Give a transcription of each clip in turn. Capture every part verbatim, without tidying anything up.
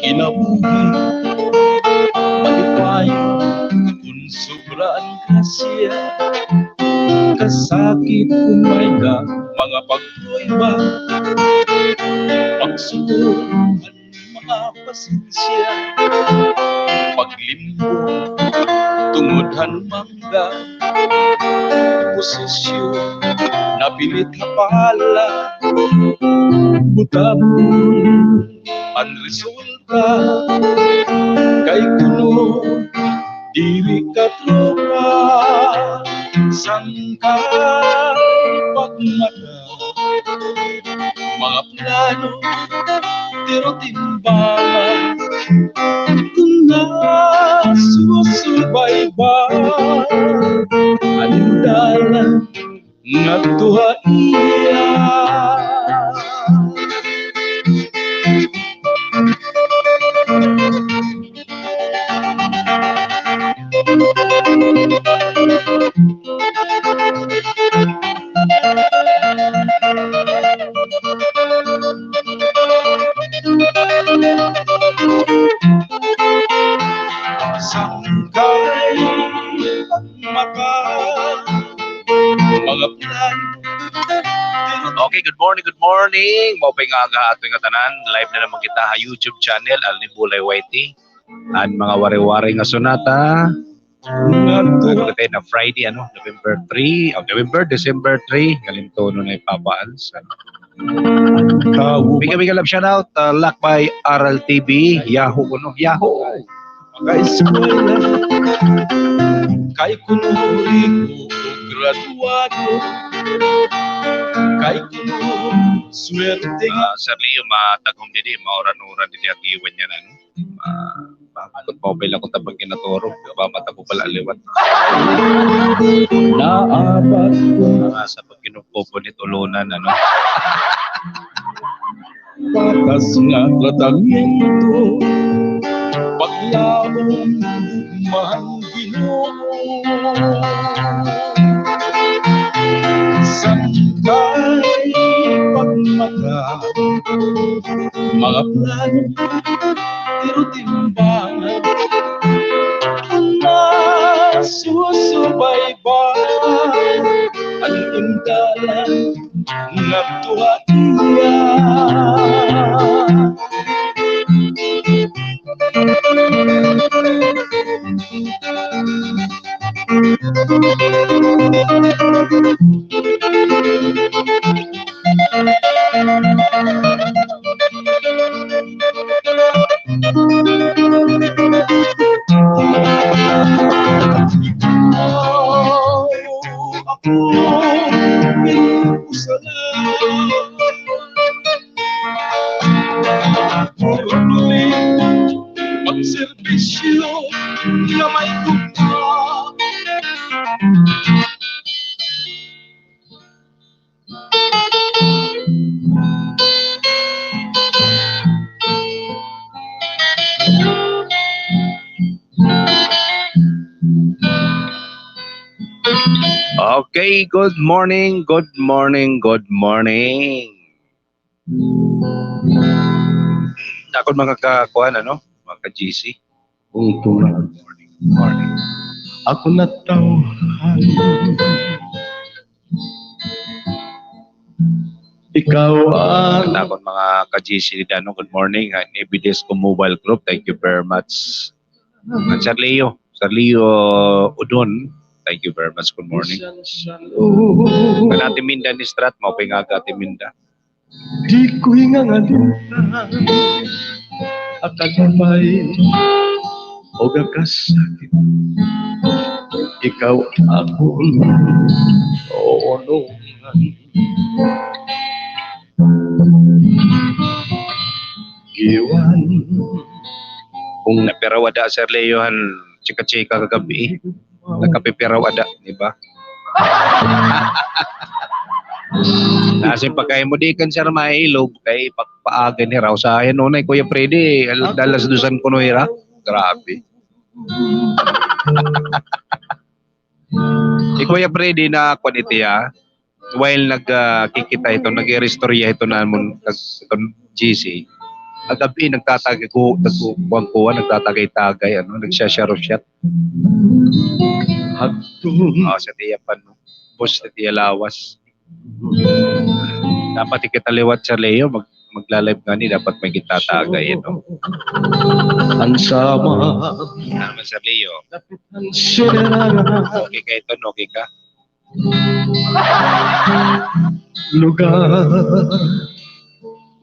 kinabuhi, malipayon kon sobra an grasya, kasakit kon may-ada mga pagprueba, pagsuko han mga pasensya, paglimbong tungod han mangga, posisyon napilit ha palad, butabon an resulta, kay kuno diri katropa, sangkay pagmata, mga plano, pero timbangan, kon nasusubaybay, an dalan ngadto ha iya. Sangkay pagmata, mga plano. Okay, good morning, good morning. Maupay nga aga ha aton ngatanan. Live na naman kita ha YouTube channel, Alni Bulay Y T. An mga wari-wari nga sonata. Ano kay na Friday, ano, November three, oh, November, December three, kalimtonon na ni Papa Al's, ano. Big, big love shout out, uh, Lakbay Aral T V, Yahoo, ano, Yahoo. Makaeskwela, kay kuno riko graduado, kay kuno swerte nga. Ah, Sir Leo, matagom didi, mauran-uran didi an iwan niyan, ano. Ah, bakit pa pala ko tabang kinaturo? Ba, mata ko pala liwat. Naabat ko. Ah, sa pagkinukupo ni tulunan, ano? Patas nga tratamiento, paglabong man Ginoo. Sangkay pagmata, mga plano, pero timbangan, nasusubaybay, an imdalan ngadto ha iya. Pagserbisyo nga may gugma. Okay, good morning, good morning, good morning. Akon mga ka-, kuan, ano? Mga ka-G C. Good morning. Morning. Ako natawhan. Ikaw ang... Akon mga ka-G C dida, no? Good morning. Ah, Evidesco Mobile Group, thank you very much. An Sir Leo, Sir Leo Udon, thank you very much. Good morning. An Ate Minda ni Strat, maupay nga aga, Ate Minda. Di ko hingangalinta, akalipay o gakasakit. Ikaw akon unungan. Giwan. Kung napiraw ada, Sir Leo, han chika-chika kagab-i. Nakapipiraw ada, di ba? Nasiring pa kay mo, di kan Sir Mailog, kay pa-, paaga ni raw. Sa yan, unay, Kuya Freddy, al-, alas dosan kuno hira. Grabe. Si Kuya Freddy na kuan ito, ah. While nag, ah, kikita ito, nag-iristorya ito namon, nag-, itong G C. Kagab-i, nagtatagay ko, nagkukuha-kuha, nagtatagay-tagay, ano, nagsasyarusyat. Hagtun. Ah, sa tiya pa, no? Boss, sa tiya lawas. Dapat kita liwat, Sir Leo, mag-, magla-live ngani, dapat may gitatagay, ano? An sama. Naman, Sir Leo. An sinarang. Okay ka ito, no? Okay ka? Lugar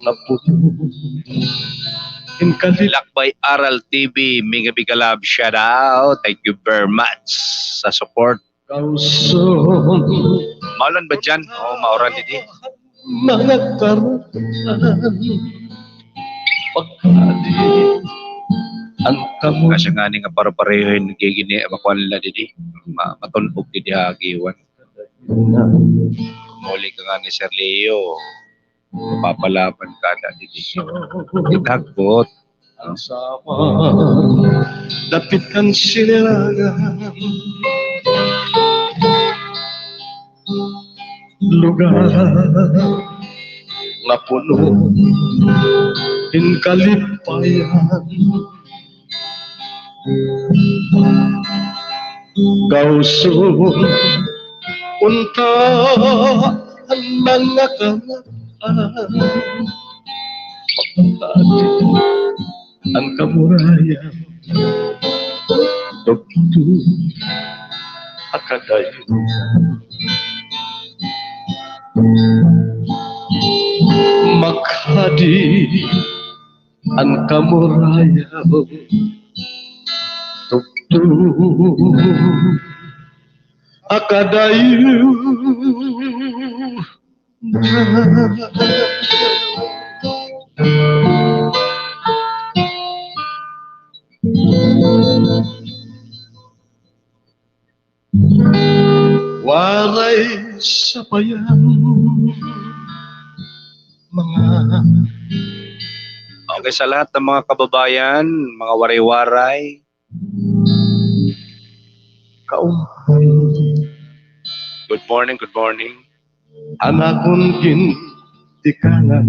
nga puno hin kali- Lakbay Aral T V, Mega Mega Love, shout out. Thank you very much sa support. Kauson. Maulan ba dyan? Oo, mauran didi. Mga karatan. Pagkadi. An kamo. Kasi nga ni nga pare-pareho hin gigini, makuan nila didi. Ma-, matun-og didi ha agiwan. Muli ka nga ni Sir Leo. Mapapalaban ka na didi. Itagkot. Ang sama, dapit kan sinirangan. Lugar nga puno hin kalipayan. Kauson unta an mga karatan. Pagkadi an kamurayan. Tugtog ha kadayon. Makadi an kamurayan. Tugtog ha kadayon. Waray sapayan, mga. Okay, sa lahat ng mga kababayan, mga Waray-Waray, kaumhan. Good morning, good morning. An akon gintikanan.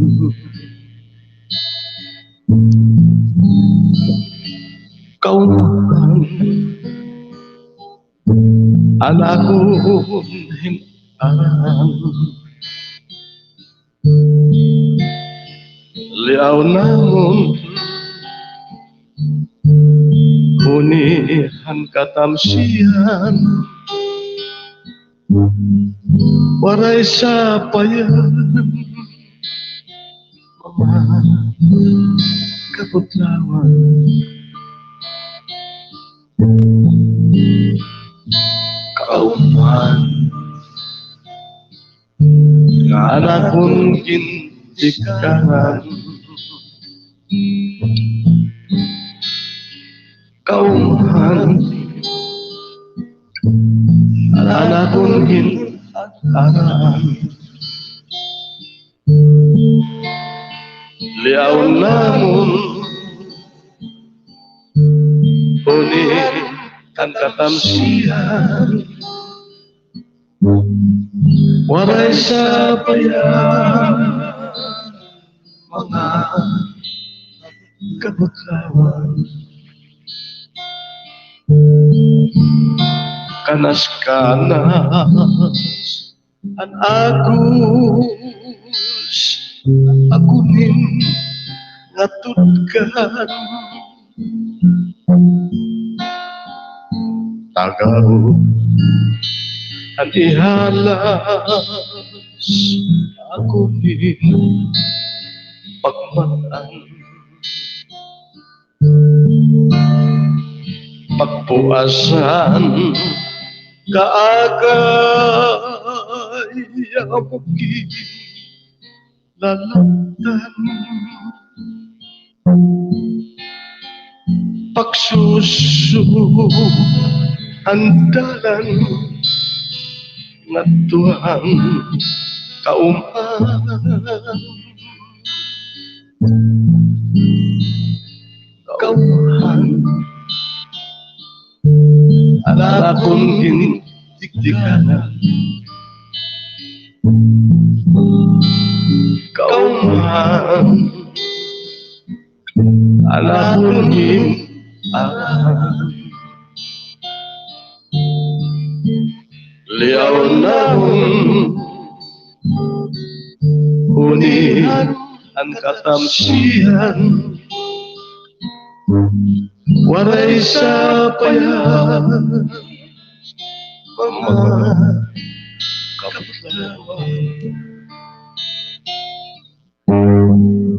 Kaumhan. An akon hin-aran. Liaw namon, huni han katamsihan, waray sapayan, mga kabudlawan. Kaumhan. An akon gintikanan. Kaumhan. An akon gin-aran. Liaw namon, huni han katamsihan, waray sapayan, mga kabudlawan. Kanas-kanas an agos, akon hin nga tutgan. Tagaw an ihalas, akon hin pagmat-an. Pagpuasan kaagay, amo ginlalaptan. Pagsusu an dalan ngadto han kaumhan. Kaumhan. An akon gintikanan. Kaumhan. an akon ngin-an. Liyaw na hunian an katamsihan, waray sapayan, mga kabudlawan.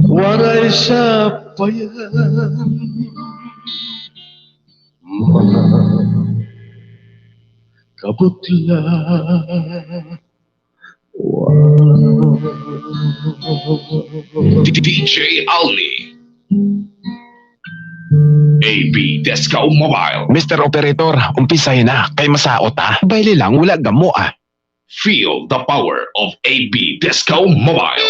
Waray sapayan, mga kabudlawan. D J Alni. A B Disco Mobile. Mister Operator, umpisahi na, kay masaot, ah. Bayle lang, wala gamo, ah. Feel the power of A B Disco Mobile.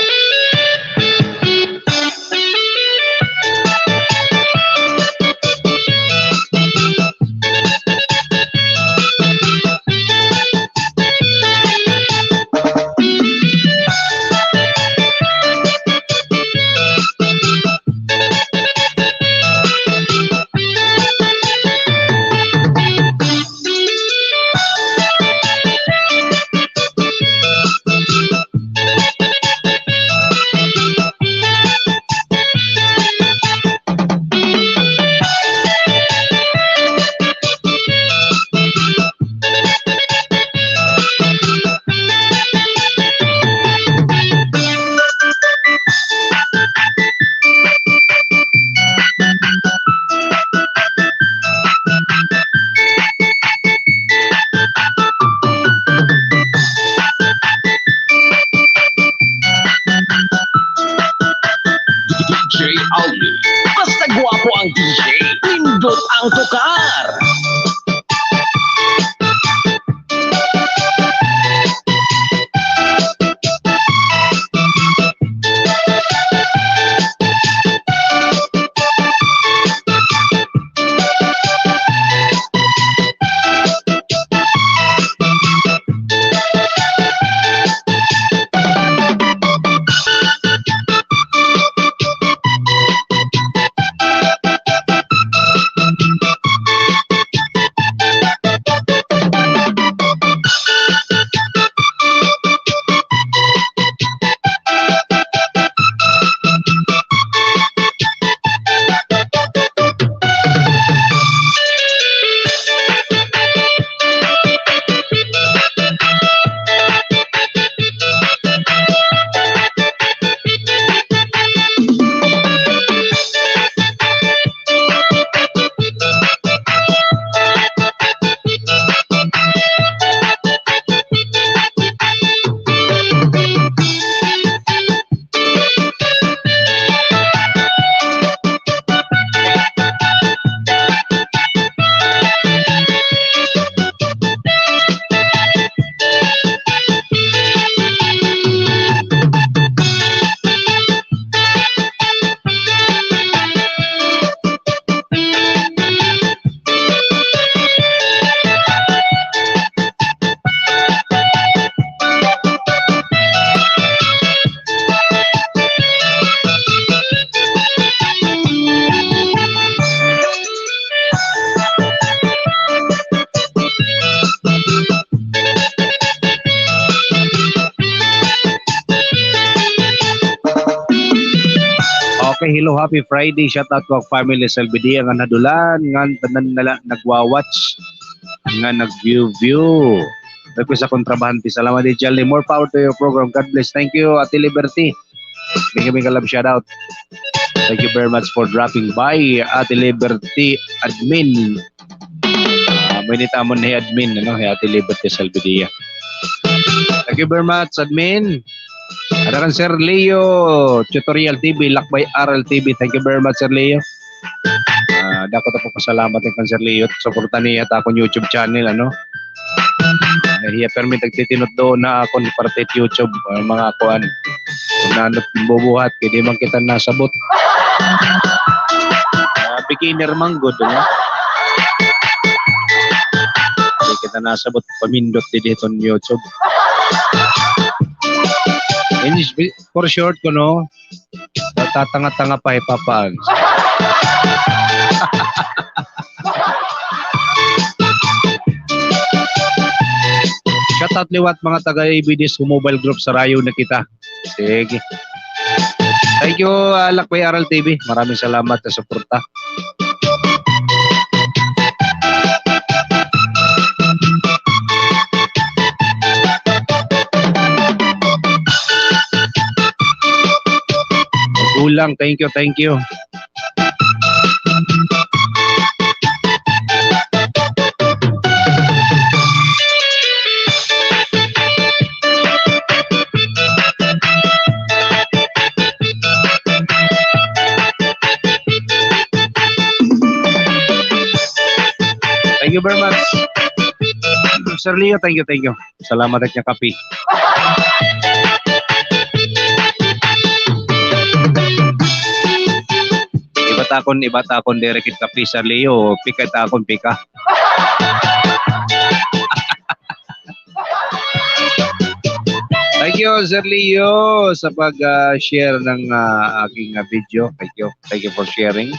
D J Alvin. Basta guwapo ang D J, nindot ang tukar. Okay, hello, happy Friday. Shout out ko ak family sa Albidia nga nadulan, nga tanan na la nagwa-watch, nga nag-view-view. Request sa Kontrabahante. Salamat, D J Alni. More power to your program. God bless. Thank you, Ate Liberty. Big, big love shout out. Thank you very much for dropping by, Ate Liberty admin. Ah, mainit amon hi admin, ano, hi Ate Liberty Salvidia. Thank you very much, admin. Ada kan Sir Leo Tutorial T V, Lakbay Aral T V. Thank you very much, Sir Leo. Ah, dako ta pagpasalamat kan Sir Leo. Suporta niya ta akon YouTube channel, ano. Ay, hiya permi tagtitinutdo na akon parte YouTube, ah, mga kuan. Nanot bubuhat, kay di man kita nasabot. Ah, beginner man gud, no? Di kita nasabot, pamindot didi hiton YouTube. In, for short kuno, Tatanga-tanga pa hi Papa Ans. Shout out liwat mga taga A B D S Mobile Group, sarayaw na kita. Sige. Thank you, ah, Lakbay Aral T V. Maraming salamat sa suporta. Gulang, thank you, thank you. Thank you very much. Sir Leo, thank you, thank you. Salamat ha kape. Iba ta akon, iba ta akon diri kit kape, Sir Leo. Pika ta akon, pika. Thank you, Sir Leo, sa pag, ah, share ng, ah, aking, ah, video. Thank you. Thank you for sharing.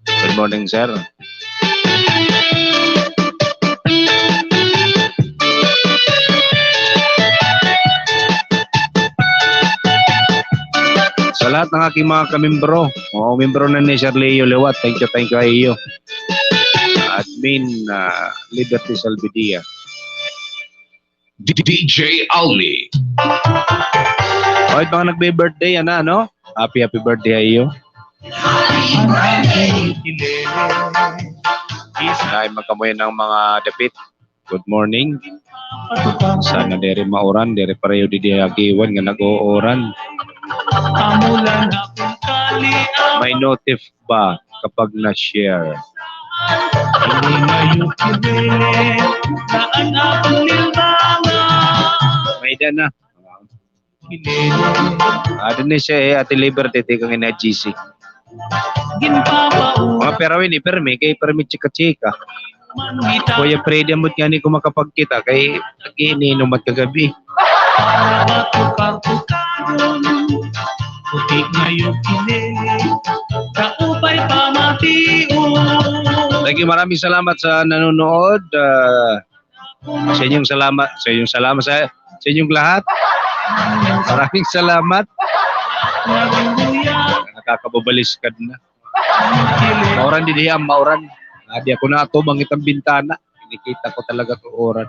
Good morning, sir. Sa lahat ng aking mga kamimbro, o, mimbro na ni Sir Leo liwat, thank you, thank you ha iyo. Admin, ah, Liberty Salvidia. D J Alni. Oy, mga nagbe-birthday, ana, no? Happy, happy birthday ha iyo. Ay, magkamuyan ng mga dapit. Good morning. Sana diri mauran, diri pareho didi ha Guiuan nga nag-uuran. May notif ba kapag na-share? May-ada na. Ah, dinhi siya, eh, Ate Liberty, tikang ini G C. Mga pera ini, permi, kay permi chika-chika. Kuya Freddy, ambot ngani ko makapagkita, kay nag-iinom at kagabi. Thank you, maraming salamat sa nanonood. Ah, sa inyong salamat, sa inyong salamat, sa, sa inyong lahat. Maraming salamat. Nakakababaliskad na. Mauran didi, ah, mauran. Ah, di ako natubang itang bintana. Kinikita ko talaga to uran.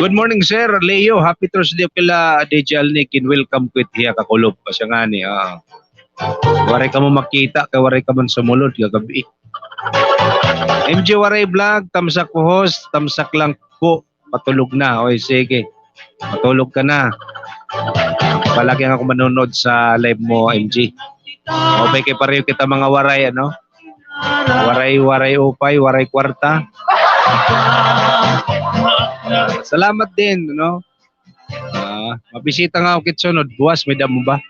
Good morning, Sir Leo. Happy Thursday kila D J Alni. Kin-welcome ko it hiya ka kulop. Asya ngani, ah. Waray kamo makita, kay waray ka man sumulod kagab-i. M J Waray Vlog, tamsak po host, tamsak lang po. Matulog na. Oy, sige. Matulog ka na. Palagi nga ako manonood sa live mo, M J. Maupay kay pareho kita mga Waray, ano? Waray, Waray upay, Waray kwarta. Salamat din, no? Ah, mabisita nga ako kit sunod. Buwas, may damo ba?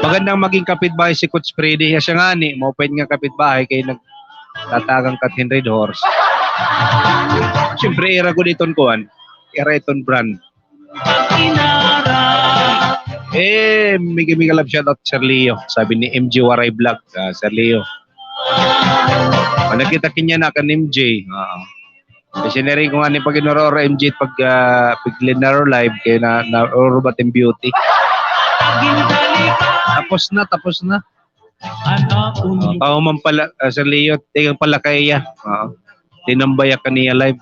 Magandang maging kapitbahay si Coach Freddy. Asya ngani, maupay nga kapitbahay kay nagtatagang kat hin Red Horse. Siyempre, ira gud iton kuan. Ira iton brand. Eh, mega, mega love shout out, Sir Leo. Sabi ni M G Waray Vlog, ah, Sir Leo. Ano kita kinya na kan M J? Ah. Kasi nari ko nga ni pag inuroro M J pag, ah, pag linaro live kay na, na oro ba tim beauty. Tapos na, tapos na. Ah, tao man pala, ah, Sir Leo, tikang pala kay iya. Ah, tinambay ka niya live.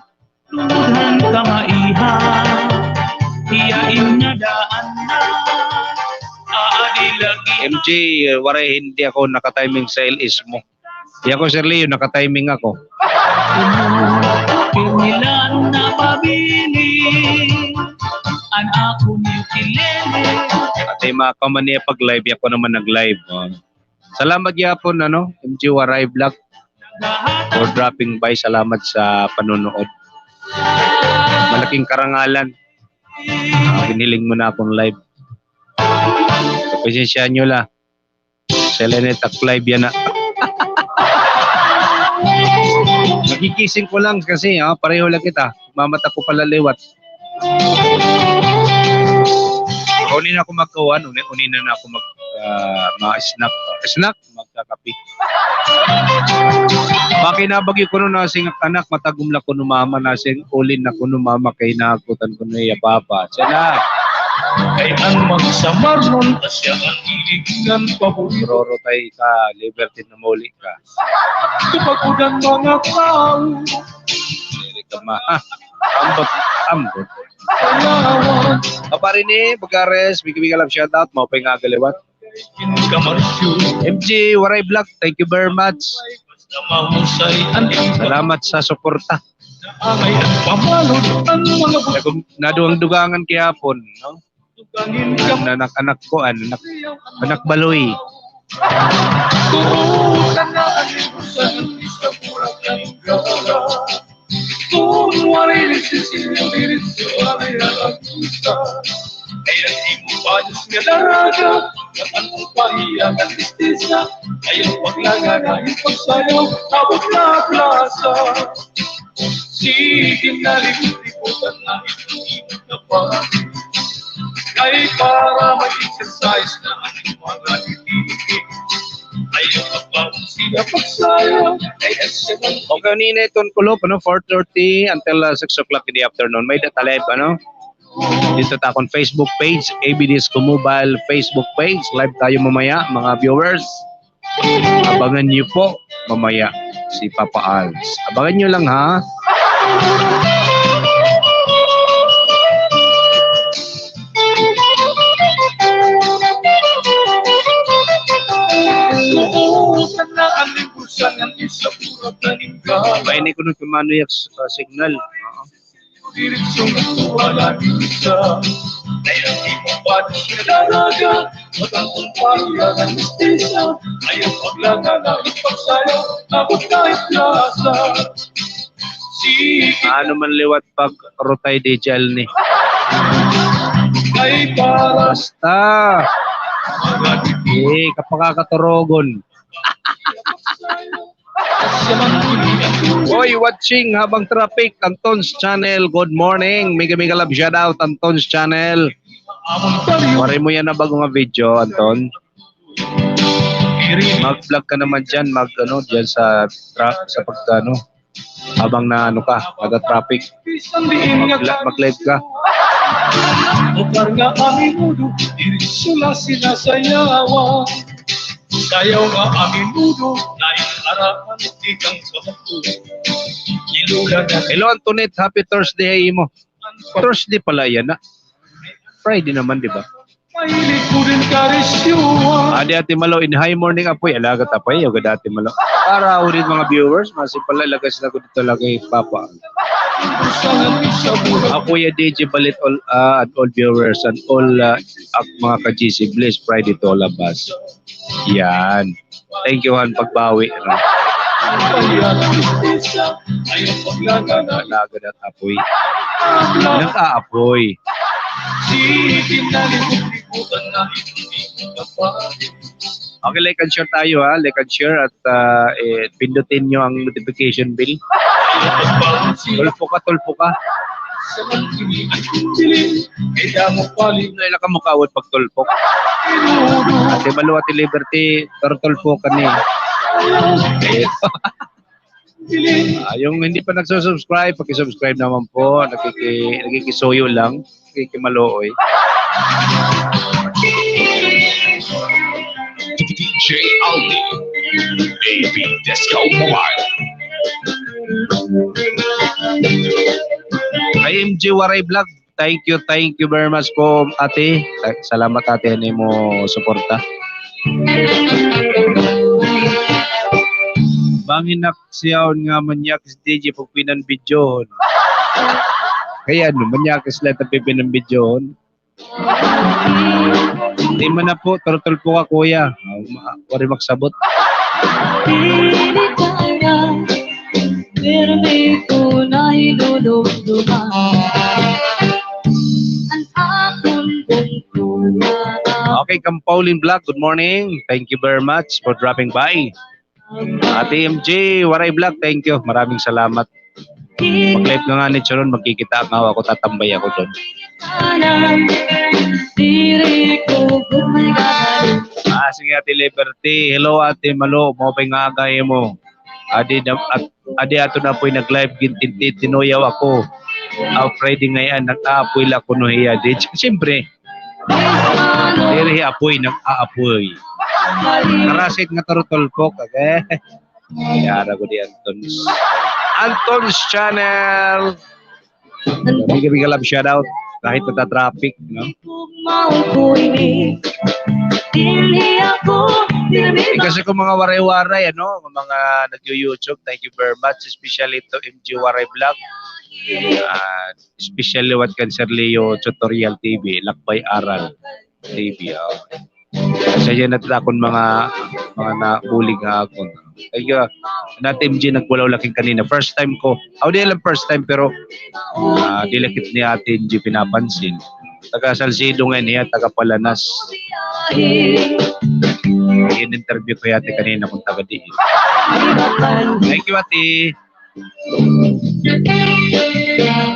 M J, waray, hindi ako nakatiming sa L S mo. Di ako, Sir Leo, nakatiming ako. Ate, maka man niya pag-live, ako naman nag-live. Ako naman nag-live. Oh. Salamat gihapon, ano, M G Waray Vlog, for dropping by. Salamat sa panonood. Malaking karangalan. Giniling mo na akong live. Pasensya nyo la. Sa Lenet ak live yana. Gigising ko lang kasi, ah, pareho lang kita. Mamata ko pala liwat. Uni na ako magkuhan, uni, uni na na ako mag, ah, mga snack. Snack, magkakape. Makinabag kuno nasing ak anak, matagom la kuno mama, nasing ulin na kuno mama, kay nahakutan kuno iya papa. Siya na. Kay an magsamar nun, asya an ilig ngan paborito. Rorotay ka, Liberty, namuli ka. Tupag-udan mga tao. Diri ka ma-, ah, ambot, ambot. Papa Rene Bagares, big, big love, shout out, maupay nga aga liwat. M G Waray Vlog, thank you very much. Salamat sa suporta. Nadugang-dugangan kihapon, no? An anak-anak ko, anak, anak baloy. Okay, nini iton kulop, ano, four thirty until, ah, six o'clock in the afternoon. May data live, ano? Dito ta akon Facebook page, A B Disco Mobile Facebook page. Live tayo mamaya, mga viewers. Abangan niyo po mamaya si Papa Alps. Abangan niyo lang, ha? May ni kuno tumano yak, ah, signal. Oo. Ano man liwat pag rutay di dyan ni. Basta. Eh, kapakakaturogon. Oy, watching habang traffic, Anton's Channel. Good morning. Mega, mega love shout out, Anton's Channel. Waray mo yana bag-o nga video, Anton. Mag-vlog ka naman dyan, mag, ano, dyan sa tra-, sa pag, ano, habang na, ano ka, nag-traffic. Mag-, mag-live ka. Hello, Antoinette. Happy Thursday ha imo. Thursday pala yana. Friday naman, di ba? Adi Ate Malo, in high morning, Apoy. Alagad Apoy, yugad Ate Malo. Para ulit mga viewers, masipala, lagas na ko dito lagi, Papa. Ako ya D J Balit all, ah, and all viewers and all, ah, ak-, mga ka-G C, blessed Friday to all of us. Yan. Thank you, han pagbawi, no? Alagad at Apoy. Nag-aapoy. Okay, like and share tayo, ha. Like and share at, ah, eh, pindutin niyo ang notification bell. Tulpo ka, tulpo ka. Ay, nakamukawat pagtulpok. Ate Malo, Ate Liberty, turtulpo ka ni. Eh, ah, yung hindi pa nagsusubscribe, paki-subscribe naman po. Nakiki-, nakikisuyo lang. Nakikimalooy. D J Aldi, Baby Disco Mobile. Kay M J Waray Vlog, thank you, thank you very much po, ate. Ay, salamat, ate, han imo suporta. Bangin nak siyaon nga manyakis D J pagpinanbidyohon. Kaya ano, manyakis la it pipinanbidyohon. Di man na po, turtulpo ka, kuya. Ah, ma-, waray magsabot. Okay, Kampauling Vlog, good morning. Thank you very much for dropping by. Ate M J, Waray Vlog, thank you. Maraming salamat. Mag-live ka ngani, Churon, magkikita nga ako, tatambay ako doon. Ah, sige, Ate Liberty. Hello, Ate Malo. Maupay nga aga ha imo. Adi na, at, adi aton apoy nag-live, gintinti, tinuyaw ako. Ah, Friday ngay-an, nag-aapoy la kuno hiya. Di, siyempre, diri apoy, nag-aapoy. Karasit nga turutulpok, okay? Yara ko di Anton's. Anton's Channel. Big, big love shout out. Kahit nata-traffic, no? Eh, kasi kung mga Waray-Waray, ano, mga nagyo-YouTube, thank you very much, especially to M G Waray Vlog. Ah, especially what kan Sir Leo Tutorial T V, Lakbay Aral T V, oh. Sa diyan na akon mga, mga nabulig ha akon. Ay, ah, na Ate M J, nagwalaw la kami kanina. First time ko. Aw, di lang first time, pero, ah, di la kit ni Ate M J pinapansin. Taga Salcedo ngay-an hiya, taga Palanas. In-interview ko hiya, Ate, kanina kung taga diin. Thank you, Ate.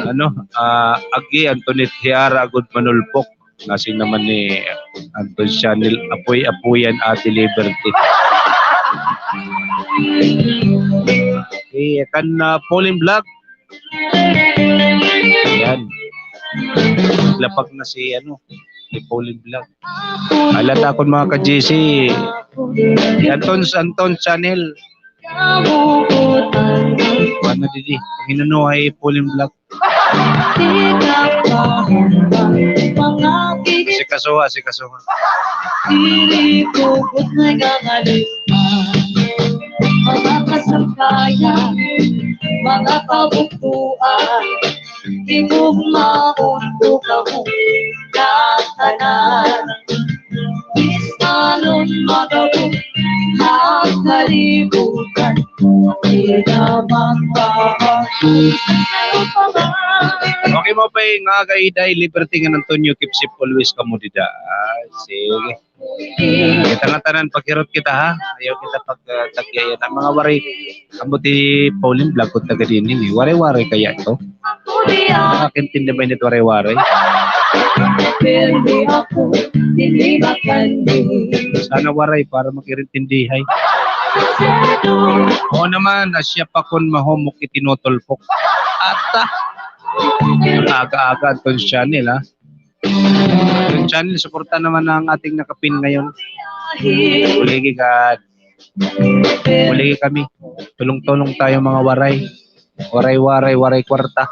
Ano, ah, agi, Antoinette Hiara, good manulpok. Nasiring naman ni Anton's Channel, apoy-apoyan, Ate Liberty. Eh, kan, ah, Pauline Vlog. Ayan. Lapag na si, ano, si Pauline Vlog. Ala ta akon mga ka-G C. Anton's, Anton's Channel. Ano didi? Hinuno ay Pauline Vlog. Asikasuha, asikasuha. Mga kasangkayan, mga kabugtuan, higugmaon ko kamo ngatanan. Bisan magabot an kalibutan, di na magbabago. Okay, maupay nga aga, Iday Liberty ngan Antonio, keep safe always kamo dida. Ah, sige. Kita ngatanan, paghirot kita, ha? Ayaw kita pag, ah, tagyayan. An mga Waray, ambot hi Pauline Vlog, kun taga diin ini. Waray-Waray kaya ito? Nakakaintindi ba ini it Waray-Waray? Sana Waray para mag-irintindihay. Oo naman, asya pa kun mahumok itinutulpok. Ata. Aga-aga, Anton's Channel, ha? Anton's Channel, suporta naman ang ating nakapin ngayon. Buligi ka. Buligi kami. Tulong-tulong tayo, mga Waray. Waray-Waray, Waray kwarta.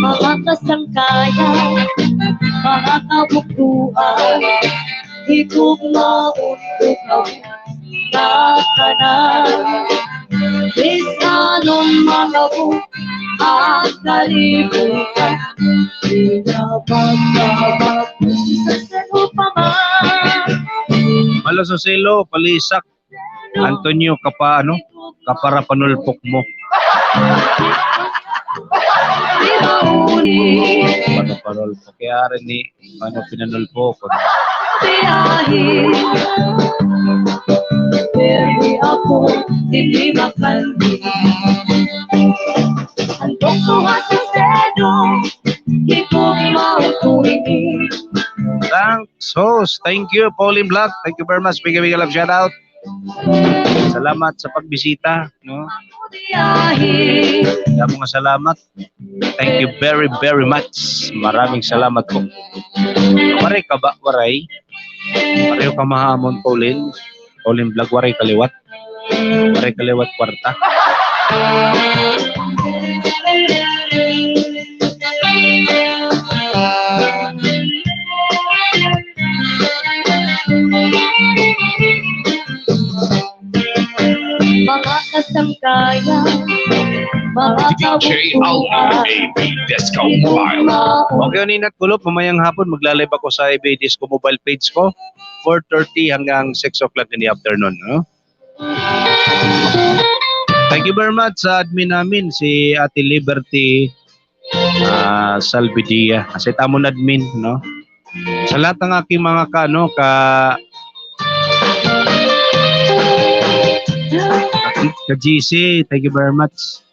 Mga kasangkayan, mga kabugtuan, higugmaon ko kamo ngatanan. Bisan magabot an kalibutan, di na magbabago. Malo Susilo, Palisak, Antonio, kapa-, ano, kaparapanulpok mo. Kaparapanulpok. Kaya rin ni, ano, pinanulpok ko. Thanks, host. Thank you, Pauline Black. Thank you very much. Big, big love, shout out. Salamat sa pagbisita, no? Damo nga salamat. Thank you very, very much. Maraming salamat po. Waray ka ba? Waray. Pareho ka mahamon, Pauline. Pauline Vlog, waray ka liwat. Waray ka liwat kwarta. Mga kasangkayan, D J Alvin, A B Disco Mobile. Okay, Ninat Kulop, mamayang hapon, magla-live ako sa A B Disco Mobile page ko, four thirty hanggang six o'clock in the afternoon, no? Thank you very much sa admin namin, si Ate Liberty, ah, Salvidia. Kasi it amon admin, no? Sa lahat ng aking mga ka, ano, ka, ka G C, thank you very much.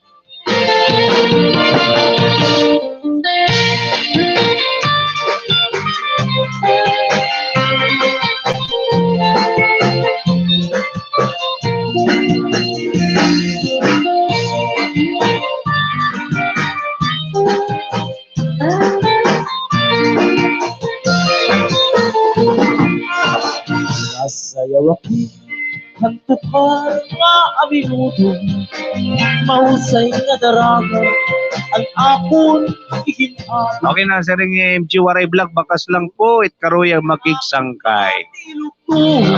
Nasayaw ako han tukar nga aminudo, mahusay nga daraga an akon iginhawa. Okay na, siring M J Waray Vlog, bakas lang po, it karuyag makigsangkay.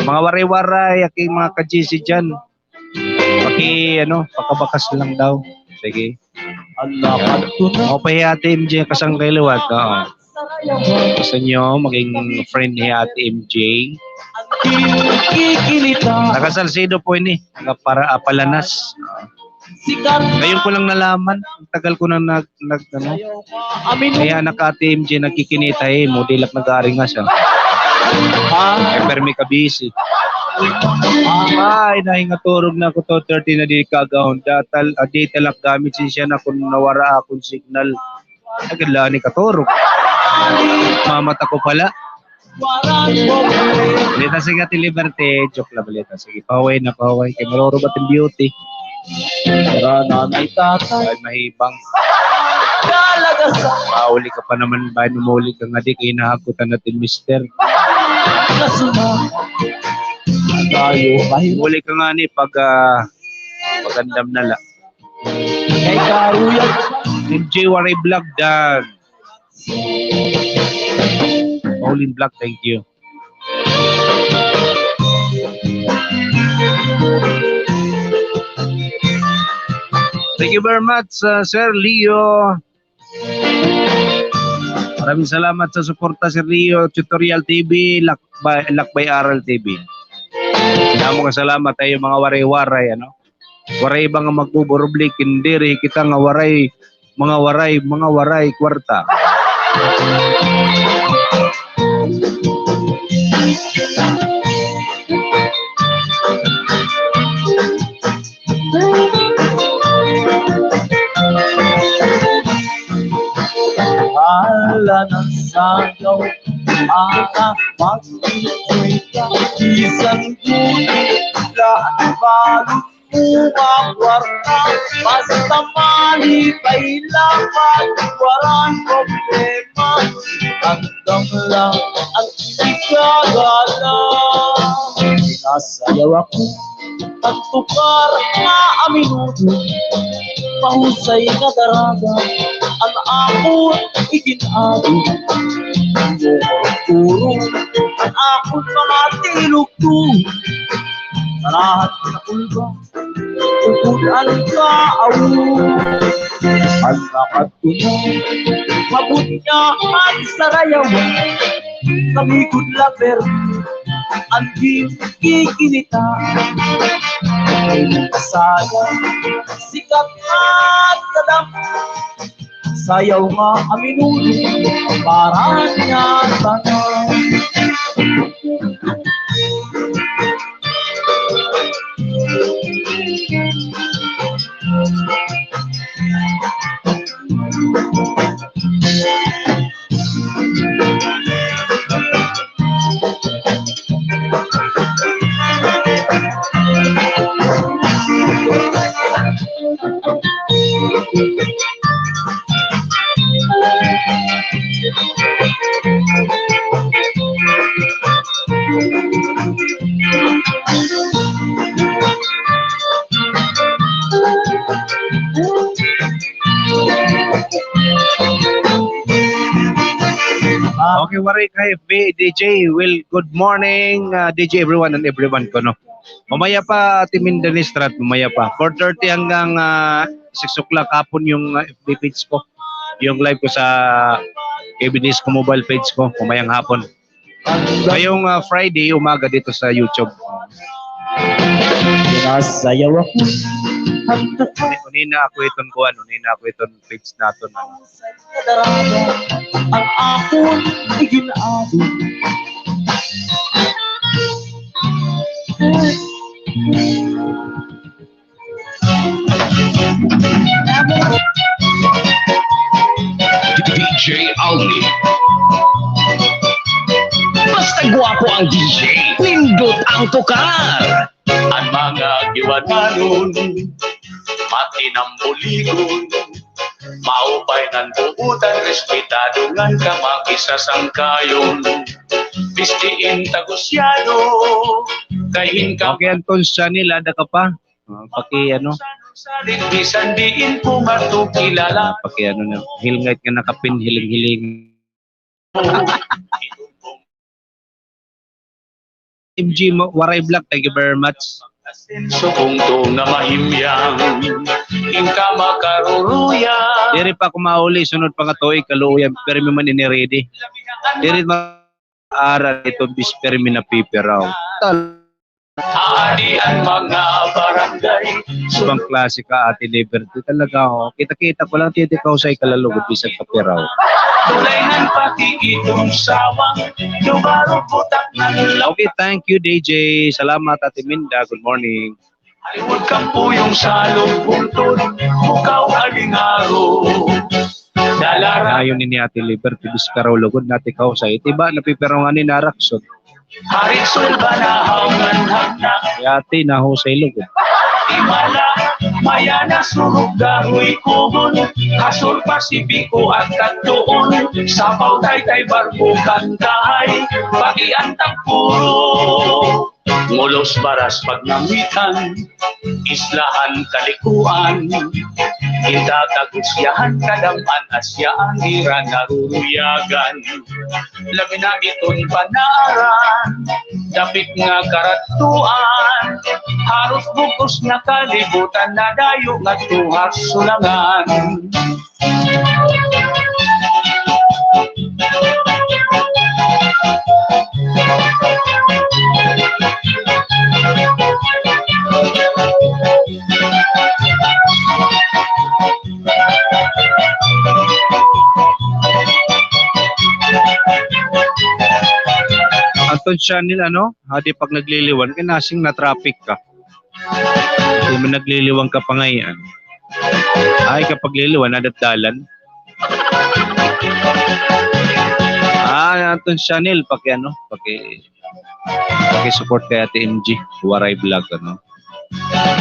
Mga Waray-Waray, aking mga ka-G C dyan. Paki, ano, pakabakas lang daw. Sige. Mao pa hi Ate M J kasangkay liwat, oo. Gusto niyo maging friend ni Ate M J? Taga Salcedo po ini. Taga para, ah, Palanas. Ngayon ko lang nalaman. Tagal ko na nag, nag, ano. Kay anak Ate M J nagkikinita, eh, mo, di la nag-aaringas, ah. Kay permi ka busy. Ay, nahingaturog na ako, two thirty na di kagahon. Datal, ah, di talak gamit siya na kun nawara akon signal. Agad la ni katurog. Mamata ko pala. Balita, sige, Ate Liberty. Joke la, balita. Sige, pahuway na, pahuway. Kay marurubat an beauty. Tara, nanay, tatay. Ay, mahibang. Mauli ka pa naman, bay, mauli ka ngadi, kay nahakutan natin, mister. Mauli ka ngani pag, ah, pag-andam na la. M J Waray Vlog, done. Pauline Black, thank you. Thank you very much, uh, Sir Leo. Maraming salamat sa suporta, Sir Leo Tutorial T V, Lakbay, Lakbay Aral T V. Damo nga salamat ha iyo mga Waray-Waray, ano? Waray iba nga magbuburubli, kin diri kita nga Waray, mga Waray, mga Waray kwarta. Hala, nasayaw, ah, ah, mag-enjoy ka. Bisan gulit la an balot mo nga kwarta, basta malipay la, waray problema. Andam la an ikagala. Nasayaw ako han tukar nga aminudo, mahusay nga daraga an akon iginado. Puro an akon mga tilugtog, tarahan na kulba, upod an tao. An nakadto na, mabutya an sarayawan, kami gud la permi an ginkikinita. Sayang, sikat at kadam, sayaw nga aminudo, para niya tanan. Okay, waray ka F B, D J. Well, good morning, ah, D J, everyone and everyone kuno. Mamaya pa, Ate Minda Nistrat, mamaya pa. Four thirty hanggang, ah, six o'clock hapon yung, ah, F B page ko. Yung live ko sa A B S ko mobile page ko, mamayang hapon. Ngayong, ah, Friday, umaga dito sa YouTube. Sinasayaw ako. Unina ako iton kuan, unina ako iton page naton. Ang akon iginado. D J Alni. Basta guwapo ang D J, nindot ang tukar. An mga giwananon, matinambuligon, maupay ngan buutan, respetado ngan kamakisasangkayon. Bisti in tagusyado, kay hinka. Okay, Anton Chanel, ada ka pa? Ah, paki-ano? Salit bisan diin ko matukilala. Ah, paki-ano na, hilngit nga nakapin, hiling-hiling. M G Mo-, Waray Vlog, thank you very much. Asenso kung to nga mahimyang, inka makaruruya. Diri pa ako mauli, sunod pa nga tuig, kaluoyan, pirmi man ini ready. Diri ma-, ara ito, bis pirmi napipiraw. Tal- Aadi an mga barangay. Ibang klase ka, Ate Liberty. Talaga, oh. Kita-kita ko lang, titikaw sa ikalalo, bisag kapiraw. Tulay ngan pati iton sawang, lubaro putak ngan la- Okay, thank you, D J. Salamat, Ate Minda. Good morning. Haliwod kan puyong salog, buntod, bukaw, alingaro. Dalara. Ayon ini Ate Liberty, biskaraw lugod, natikaw sa itiba, napipiraw nga ni naraksod. Harit sulba na haungan hagna. Yati na ho sa ilog. Timala, mayana surog dahoy kugon. Hasol Pasipiko at Katdoon. Sapaw taytay barko kantahay. Pati an tagpuro. Ngulos baras pagnamitan. Islahan kalikuan. Kita kagusyahan kadam-an asya an ira naruruyagan. Labi na iton panaaran, dapit nga karadtuan, haros bug-os nga kalibutan, nadayo ngadto ha sulangan. Anton Chanel, ano? Hadi pag nagliliwan, kay nasing na-traffic ka. Di man nagliliwan ka pa ngay-an. Ay, kapag liliwan, nadatdalan. Ah, Anton Chanel, paki ano, paki Paki-support kay Ate M G, Waray Vlog, ano.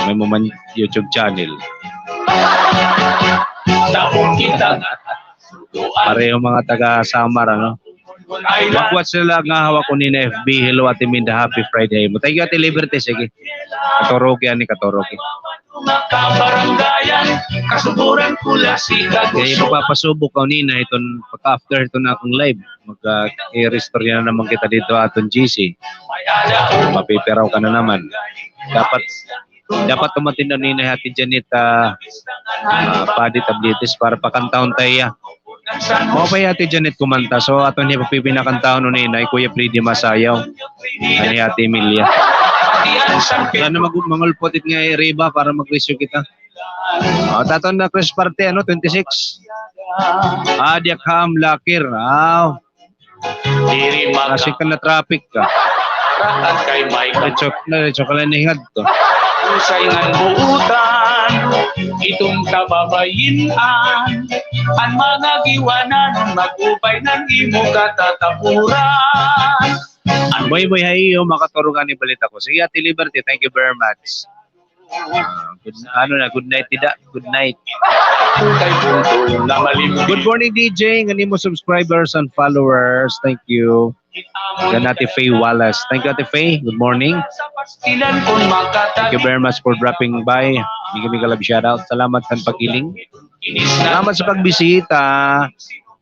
May mo man YouTube channel. Pareho mga taga Samar, ano. Mag-watch sila nga hawak ko ni na F B. Hello, Ate Minda, happy Friday mo. Thank you, Ate Liberty. Sige. Katuroki, ani, katuroki. Kay magpapasubok ko nina iton pagka-after iton akong live. Mag, ah, i-restore na naman kita dito aton G C. Mapipiraw ka na naman. Dapat, dapat tumatin daw nina Ate Janet, ah, ah, Padi Tablites para pakantahon ta hiya. Mao pa hi Ate Janet kumanta. So, aton hiya pagpipinakantahon ni Inay, Kuya Freddy Masayaw. Ani Ate Emilia. Wala na mag-, mangulpot it nga iriba para mag-rescue kita. O, taton na Chris Parte, ano, twenty-six. Ah, diak ham, Lakir. Ah. Kasi ka na-traffic ka. Diretso, diretso ka na hingad to. Usay ngan buutan, iton kababayin-an, an mga giwanan, mag-upay ngan imo katatapuran. Boy, boy, ha iyo, makaturog ani balita ko. Sige, Ate Liberty, thank you very much. Ah, good, ano na, good night, Tida. Good night. Good morning, D J. Ngan imo subscribers and followers. Thank you. Ngan Ate Faye Wallace. Thank you, Ate Faye. Good morning. Thank you very much for dropping by. Mega, mega love shout out. Salamat sa paghiling. Salamat sa pagbisita.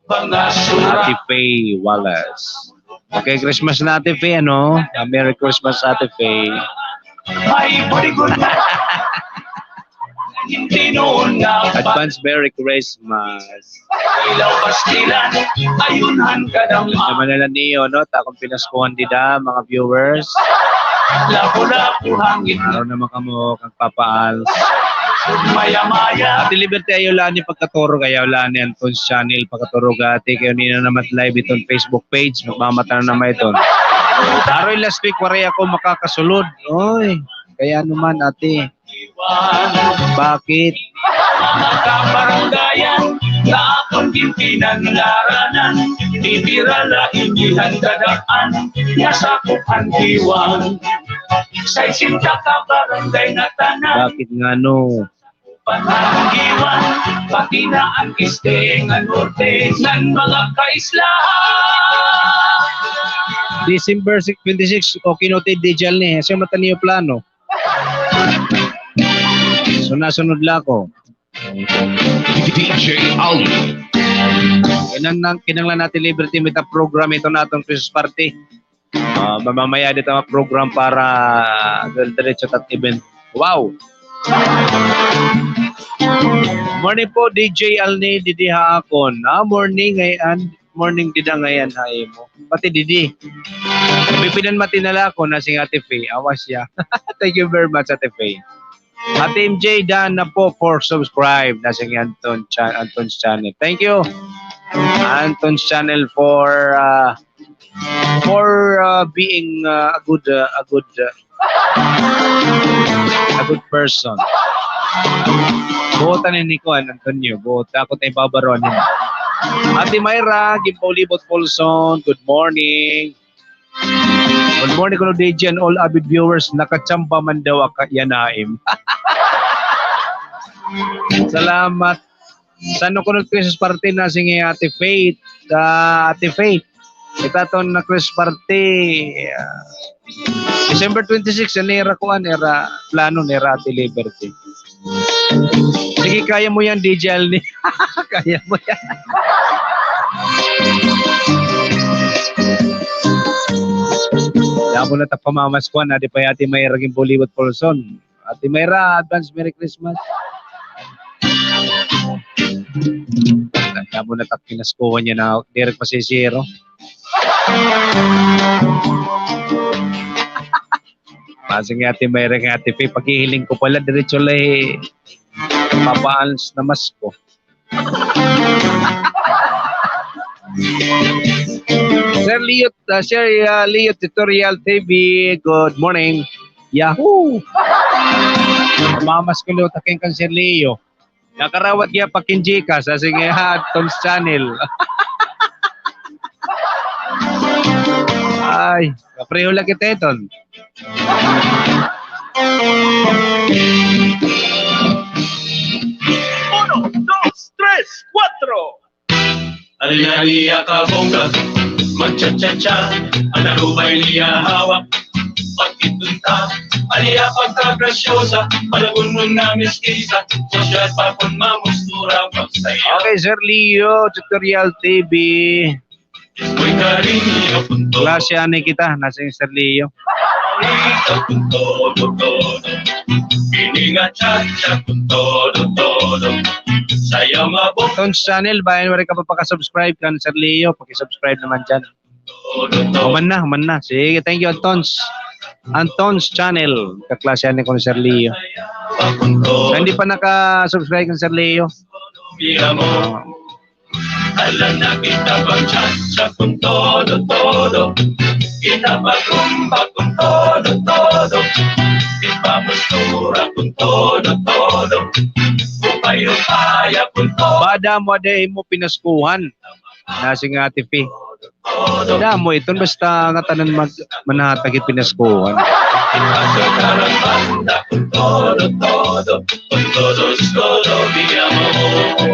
Ate Faye Wallace. Okay, Christmas na, Ate Faye, ano? Ah, Merry Christmas, Ate Faye. Advance Merry Christmas. Ilaw pastilan, ayun han kadama. Naman na lang niyo, no? Ta akon pinaskuhan dida, mga viewers. Lapu-lapu hangin. Araw naman kamo, kag Papa Als. Maya-maya. Ate Liberty, ayaw la ni pagkaturog, ayaw la ni Anton's Channel, pagkaturog, ate, kay nina naman live iton Facebook page, magmamata na naman iton. Aroy, last week, waray ako makakasulod. Oy, kay ano man, ate. Bakit? Mga kabaranggayan, nga akon ginpinanglaranan, titira la ini han dadaan, nga sakop han Guiuan. Sa sesenta ka barangay nga tanan. Bakit ngano? Pati na an este ngan norte ngan mga kaislahan. December twenty-six, okay, noted, D J Alni. Asya man it iyo plano. So, nasunod la ako. D J Alni. Kinahanglan, kinahanglan naton Liberty, may-ada program iton aton Christmas party. Ah, mamamaya dida it program para dire-diretso ta it event. Wow! Morning po, D J Alni, didi ha akon. Ah, morning ngay-an. Morning dida ngay-an ha imo. Pati didi. Pipinanmati na la ako, nasiring hi Ate Faye. Awa siya. Thank you very much, Ate Faye. Ate M J, daan na po for subscribe. Nasiring hi Anton Cha-, Anton's Channel. Thank you, Anton's Channel, for, uh, for, uh, being, uh, a good, uh, a good, uh, a good person. Buotan ini kuan, Antonio. Buot ako tay babaron nimo. Ate Myra, Gimpo Libot Folsom, good morning. Good morning kuno D J and all avid viewers. Nakachamba man daw ako yana ha imo. Salamat. San-o kuno it Christmas party, nasiring hi Ate Faith? Ah, Ate Faith, it aton nga Christmas party, ah, December twenty-six, an ira kuan, ira plano nira Ate Liberty. Sige, kaya mo yan, D J Alni. Kaya mo yan. Damo na it ak pamamaskuhan, adi pa hi Ate Myra Gimpo Libot Folsom. Ate Myra, advance Merry Christmas. Damo na it ak pinaskuhan yana, diri pa si zero. Nasiring hi Ate Myra, hi Ate Faye, paghihiling ko pala, diretso la hi Papa Als namasko. Sir Leo, uh, Sir, uh, Leo Tutorial T V, good morning. Yahoo! Mamasko la ako kan Sir Leo. Nakarawat hiya pa kin Gcash, nasiring hi Anton's Channel. Ay, kapareho la kita iton. Uno, dos, tres, cuatro. Alin an iya kabongga, magcha-cha-cha, an arubay niya hawak. Pagkitunta, an iya pagkagrasyosa, palagunon na miskisa, sosyal pa kon mamustura, pagsayaw. Okay, Sir Leo, Tutorial T V. Klase anay kita, nasiring hi Sir Leo. Ton's Channel, bangin waray ka pa pakasubscribe kan Sir Leo, paki-subscribe naman dyan. Human na, human na. Sige, thank you, Anton's. Anton's Channel. Kaklase anay kuno Sir Leo. Sa hindi pa naka-subscribe kan Sir Leo. Bada mo ada imo pinaskuhan. Nasiring hi Ate Faye. Damo iton basta ngatanan mag-, manhatag it pinaskuhan.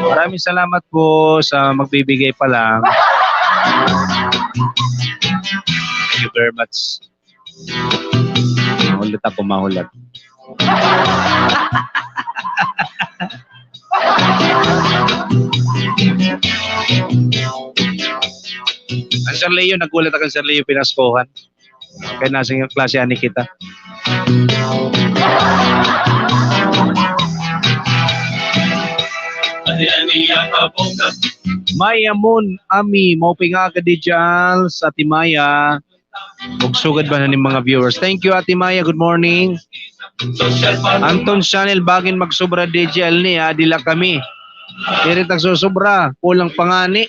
Maraming salamat po sa magbibigay pa lang. Thank you very much. Mahulat ako, mahulat. An Sir Leo, naghulat ako kan Sir Leo pinaskuhan. Kay nasiring klase anay kita. Maya Moon Ami, maupay nga aga didya sa Ate Maya. Ug sugad ba na ni mga viewers? Thank you, Ate Maya. Good morning. Anton Chanel, bangin magsobra D J Alni, ah, dila kami. Diri tagsusobra, kulang pa ngani.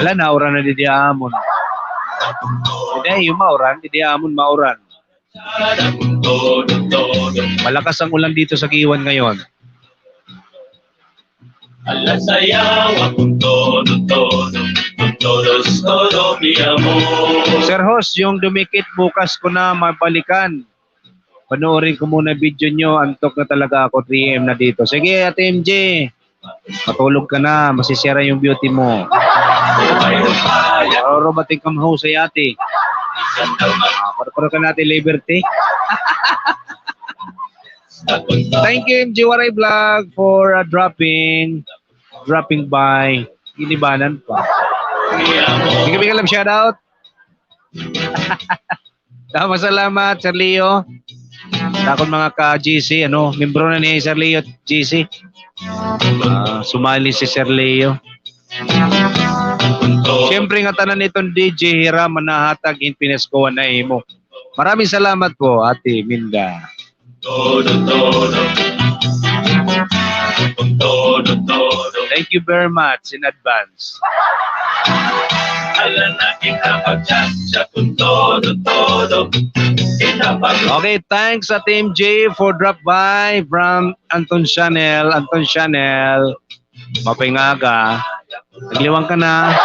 Hala, nauran na didi amon. Didi, mauran, didi amon, mauran. Malakas ang ulan dito sa Guiuan ngayon. Sir host, yung dumikit bukas ko na mabalikan. Panoorin ko muna video nyo. Antok na talaga ako, three A M na dito. Sige, Ate M J. Matulog ka na, masisira yung beauty mo. Marurubot yung kamahusay, ate. Ah, puro-puro ka natin, Liberty. Thank you, M G Waray Vlog, for, uh, dropping, dropping by. Inibanan pa. Hindi kami kalam shoutout. Tama, salamat, Sir Leo. Sa akon mga ka-G C, ano, membro na ni Sir Leo, G C. Ah, sumali si Sir Leo. Siyempre nga tanan iton D J Hiram, manahatag hin pinaskuhan na imo. Maraming salamat po, Ate Minda. Thank you very much in advance. Okay, thanks, Ate M J, for drop by from Anton Chanel. Anton Chanel, maupay nga aga. Nagliwang ka na.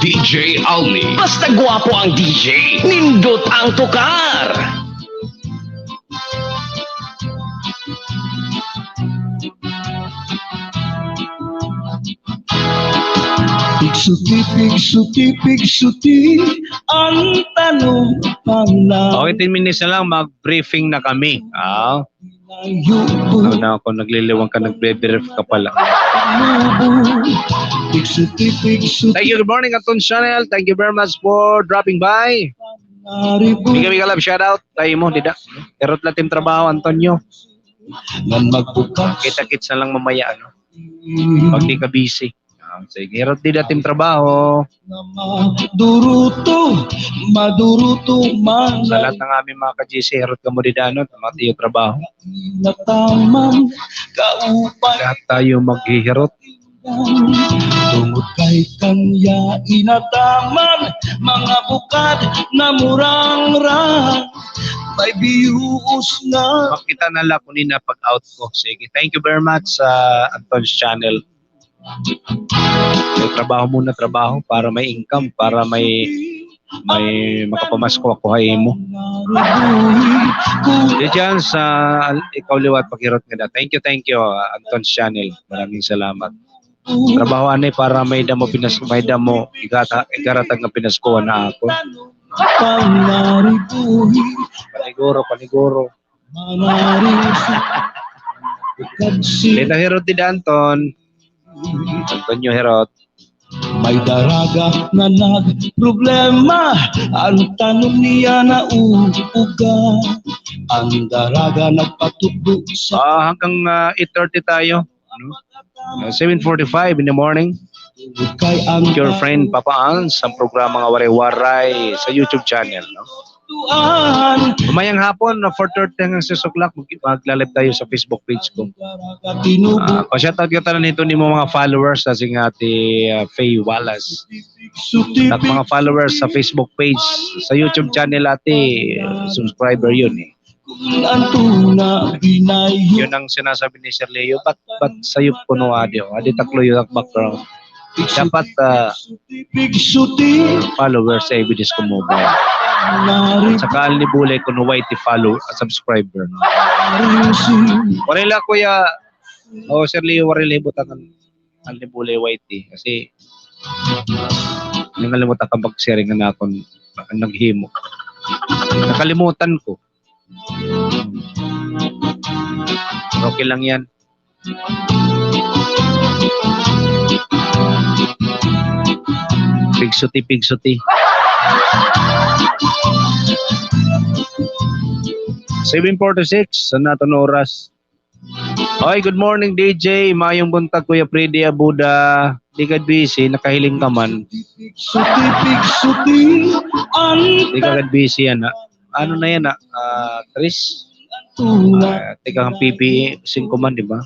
D J Alni. Basta gwapo ang D J, nindot ang tukar. Pigsuti, pigsuti, pigsuti, an tanom pa na. Okay, ten minutes na lang, mag-briefing na kami. Ah. Ano na ako, nagliliwang ka, nagbe-brief ka pala. Thank you, good morning, Anton Chanel. Thank you very much for dropping by. Mega, mega love, shout out. Tayo mo, dida. Hirot la tim trabaho, Antonio. Kita-kits na lang mamaya, ano? Pag di ka busy. Ah, sige, hirot dida tim trabaho. Maduruto, maduruto man. Sa lahat ng aming mga ka-G C, hirot kamo dida, ano, mga tiyo trabaho. Nataman, kaupay. Lahat tayo maghihirot. Tungod kay kanya inataman, mga bukad na murangrang, may biyuos na. Makita na la kuno na pag-out ko. Sige, thank you very much, ah, Anton's Channel. May trabaho muna, trabaho para may income, para may, may makapamasko ako ha imo. Di dyan sa al-, ikaw liwat paghirot nga da. Thank you, thank you, ah, Anton's Channel. Maraming salamat. Trabaho ani para may damo pinas-, may damo igata-, igaratag nga pinaskuhan na ako. Paniguro, paniguro. Leta hirot dida, Anton. Antonio hirot. May daraga nga nagproblema, an tanom niya nauuga. An daraga nagpatukbo sa... Ah, hanggang, ah, eight thirty tayo. Ano? Ah, seven forty-five in the morning. Kay an... Your friend, Papa Ans, ang programa nga Waray-Waray sa YouTube channel, no? Mamayang hapon, no, four thirty hanggang six o'clock, mag-, magla-live tayo sa Facebook page ko. Ah, pa-shoutout ka tanan hito nimo mga followers, sa sing Ate, ah, Faye Wallace. At mga followers sa Facebook page, sa YouTube channel, ate, ah, subscriber yun eh. Yun ang sinasabi ni Sir Leo, ba't, ba't sayop kuno adi, oh? Adi taklo yun ang background. Dapat, ah, followers sa evidence ko mobile. At saka alnibulay kuno Y T follow, ah, subscriber. Wala la, Kuya, O, Sir Leo, waray la hibutang an, an Libulay Y T. Kasi, nangalimot ako mag-share nga na akon naghimo. Nakalimutan ko. Pero okay lang yan. Pigsuti, pigsuti. Seven forty-six, an aton oras. Oy, good morning, D J. Maayong buntag, Kuya Freddy Abuda. Di ka busy, nakahiling ka man. Di ka busy, yana. Ano na yana? Ah, Tris? Ah, tika ang P P E, singko man, di ba?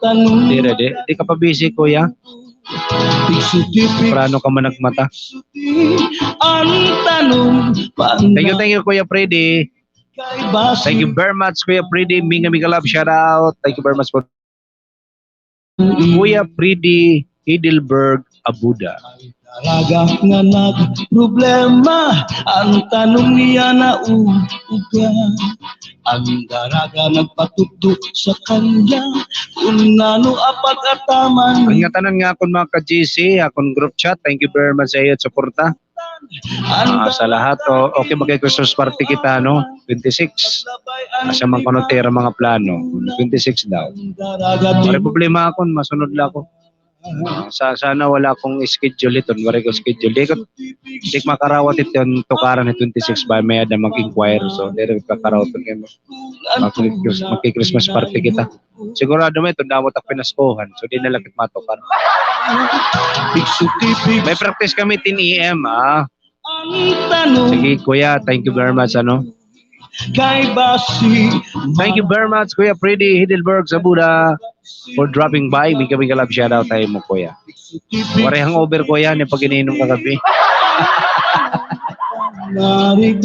Di, di, di. Di ka pa busy, Kuya? Temprano ka man nagmata. Thank you, thank you, Kuya Freddy. Thank you very much, Kuya Freddy. Mega, mega love, shout out. Thank you very much po. Kuya Freddy Heidelberg Abuda. Daraga nga nagproblema, an tanom niya nauuga. An daraga nagpatukdo sa kanya, kun nano an pag-ataman. An ngatanan nga akon mga ka-G C, akon group chat, thank you very much sa iyo suporta. Ah, sa lahat, o, okay, magkay Christmas party kita, no? Twenty-six. Asa man kuno tira mga plano? Twenty-six daw. Waray problema akon, masunod la ako. Ah, sa, sana wala akong schedule iton, waray ko schedule. Di ko, di ko makarawat iton tukaran ni twenty-six ba, may-ada mag-inquire, so, diri ko kakarawat iton kay mag-, magki-Christmas party kita. Sigurado man iton, damo tak pinaskuhan. So, di na la kit matukar. May practice kami ten A M, ah. Sige, Kuya. Thank you very much, ano. Thank you very much, Kuya Freddy Heidelberg Sabuda, for dropping by. Mega, mega love shout out ha imo, Kuya. Waray hangover, Kuya, ni pag-ininom kagab-i.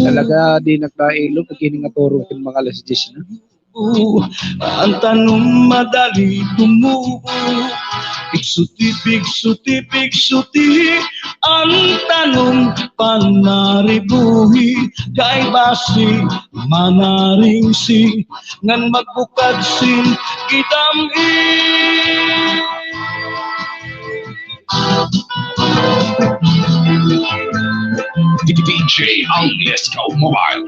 Talaga, di nagkailo, pag ini nga turog, mga alas diyes na. An tanom madali tumubo. Pigsuti, pigsuti, pigsuti an tanom panaribuhi. Kay basi manaringsing ngan magbukad sin gidam-i. D J Ang Lesko Mobile.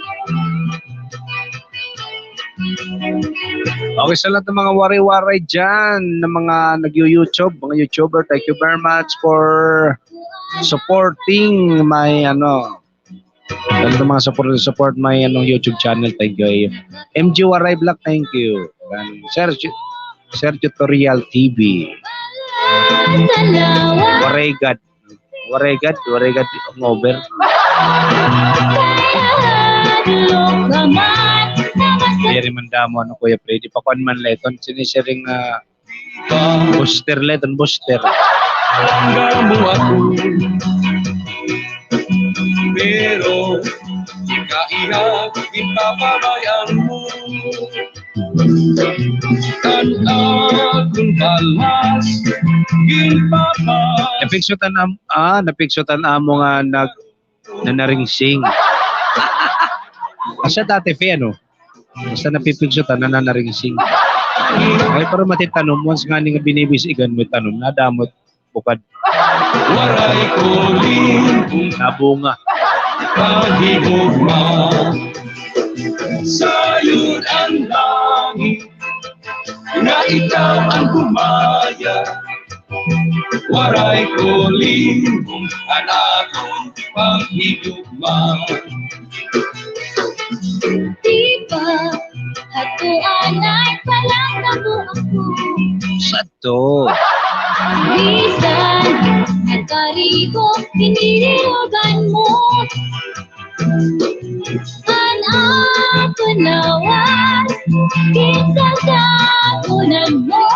Okay, sa lahat ng mga Waray-Waray dyan, ng mga nag-YouTube, mga YouTuber, thank you very much for supporting my, ano, sa lahat ng mga support, support my, ano, YouTube channel, thank you. M G Waray Vlog, thank you. And Sir, Sir Tutorial T V. Waray gad. Waray gad, waray gad hangover. Diri man damo, ano, Kuya Freddy, pakuan man la iton, sinisiring, ah, booster la iton, booster. Pero, ikaw, iha, ginpapabay-an mo. An akon balas, ginpapa- Napiksotan am-, ah, napiksotan amo nga nag-, nanaringsing. Asa dati, Fe, ano? Basta napipiksotan, nananaringsing. Ay, pero matitanom, once ngani nga binibis-igan mo tanom, nadamot. Bukad. Waray ko limpong nabunga. Paghigugma. Sayod an langit nga ikaw an gumaya. Waray ko limpong an akon paghigugma. Di ba, ato anay pa lang namo ako. Sa to. Bisan nagkarigo, hinihirugan mo. An akon lawas, kinsa sa kunan mo.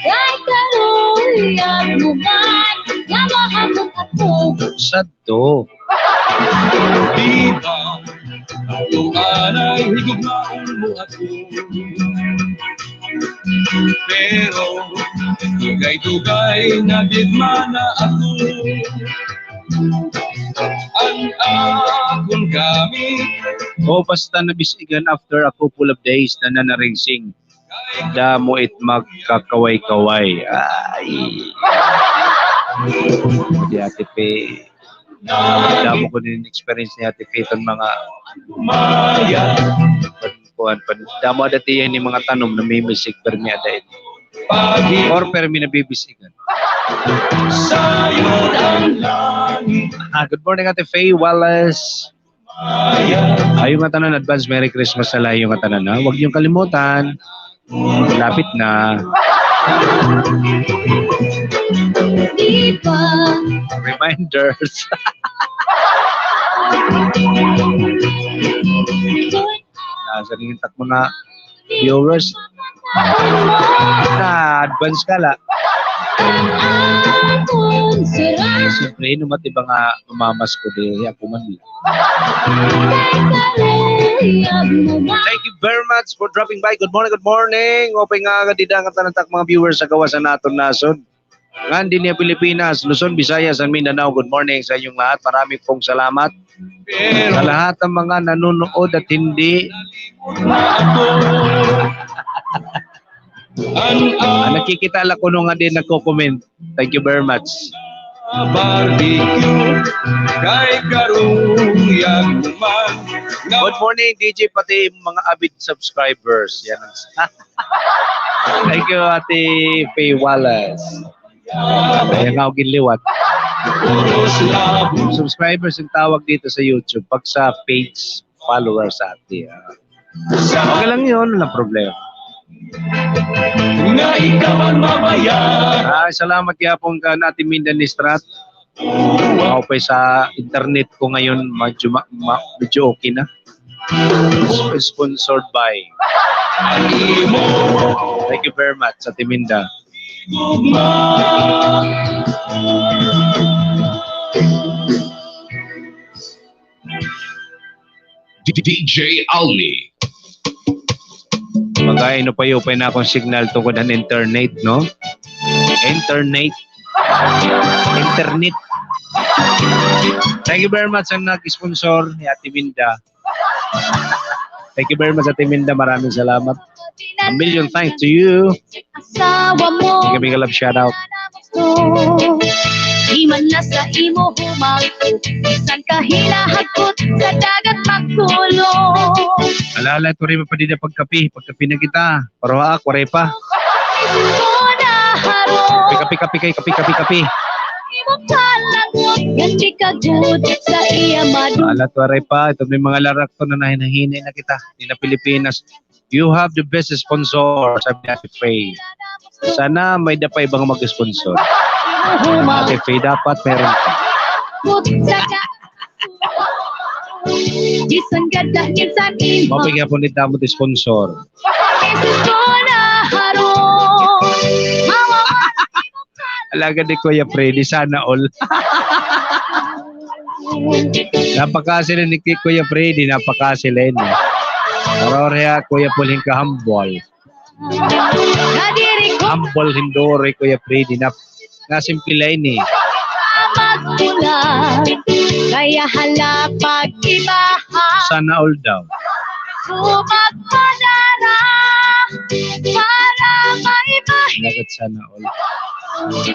Kay karoy, amo man, nga maabot ako. Sa to. Di ba, ato anay higugmaon mo ako. Pero, dugay-dugay, nagigma na ako. An akon gamit. O, basta nabis-igan after a couple of days, nananaringsing. Damo it magkakaway-kaway. Ay. Di Ate Faye. Damo ko din experience ni Ate Faye iton mga kuan pa. Damo ada tiya ini mga tanom namimisigan permi ada ini. Or permi nabibisigan. Ah, good morning, Ate Faye Wallace. Ayo nga tanan, advance Merry Christmas na la iyo nga tanan, ha? Huwag niyong kalimutan. Lapit na. Di pa. Reminders. Nasa rin tak mga viewers. Na advance ka la. Siyempre, hinumat iba nga mamamas ko di ako man. Thank you very much for dropping by. Good morning, good morning. Open nga nga dida nga tanan tak mga viewers sa gawas sa naton nasod. Ngan dinhi ha Pilipinas, Luzon, Visayas, and Mindanao. Good morning sa inyong lahat. Marami pong salamat sa lahat ng mga nanonood at hindi. Ah, nakikita la kuno nga din nagko-comment. Thank you very much. Barbecue, kay karuyag man. Good morning, D J, pati mga avid subscribers. Yan ang Thank you, Ate Faye Wallace. Ayan nga, ginliwat. Subscribers ang tawag dito sa YouTube. Pag sa page, followers, ate. Ah. Okay lang yun, walang problema. Nga ikaw ang mabayan. Ay, salamat gihapon kan Ate Minda Nistrat. Maupay sa internet ko ngayon, medyo, ma, ma, medyo okay na. Sponsored by. Thank you very much, Ate Minda. D J Alni. Mag-aay, no, payo-payo na akong signal tungod han internet, no? Internet. Internet. Thank you very much sa nag-sponsor ni Ate Minda. Thank you very much, Ate Minda. Maraming salamat. A million thanks to you. Asawa mo. Big up, big up, love, shout out. Di man na sa imo humangkot, bisan ka hinahagkot sa dagat magkulong. Ala, ala, tuloy pa dida pagkape, pagkape na kita. Pero ha, kuwari pa. Kape, kape, kape, kape, kape, kape. Imo kalangot, nga di ka gud sa iya madungog. Ala, tuwari pa. Ito may mga larak to na nahinahini na kita. Di na Pilipinas. You have the best sponsor, sabi ni Ate Faye. Sana may-ada pa ibang mag-sponsor. Ate Faye, dapat meron pa. Mao pa gihapon it damo it sponsor. Alagad ni Kuya Freddy, sana all. Napakasila ni Ki-, Kuya Freddy, napakasila ini. Pero ora hi Kuya Paul hin kahambal. Humble hin duro hi Kuya Freddy na, nga simple la ini. Magkulang, kaya hala pag-ibaha. Sana all daw. Sumagmadara para maibahin. Alagad sana all.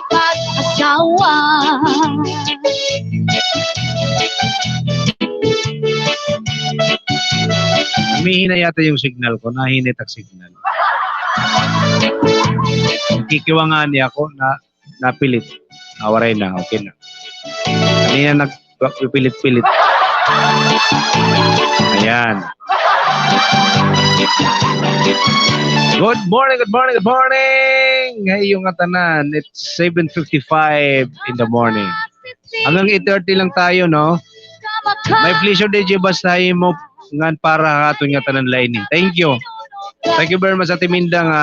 Pag-asawa. Humihina yata yung signal ko, nahinit ang signal. Kikiwa ngani ako na napilit. Ah, waray na, okay na. Kanina nagpipilit-pilit. Ayan. Good morning, good morning, good morning. Hey, iyo ngatanan. It's seven fifty-five in the morning. Hanggang eight thirty lang tayo, no? My pleasure, D J, basta imo ngan para ha aton ngatanan la ini. Thank you. Thank you very much, Ate Minda, nga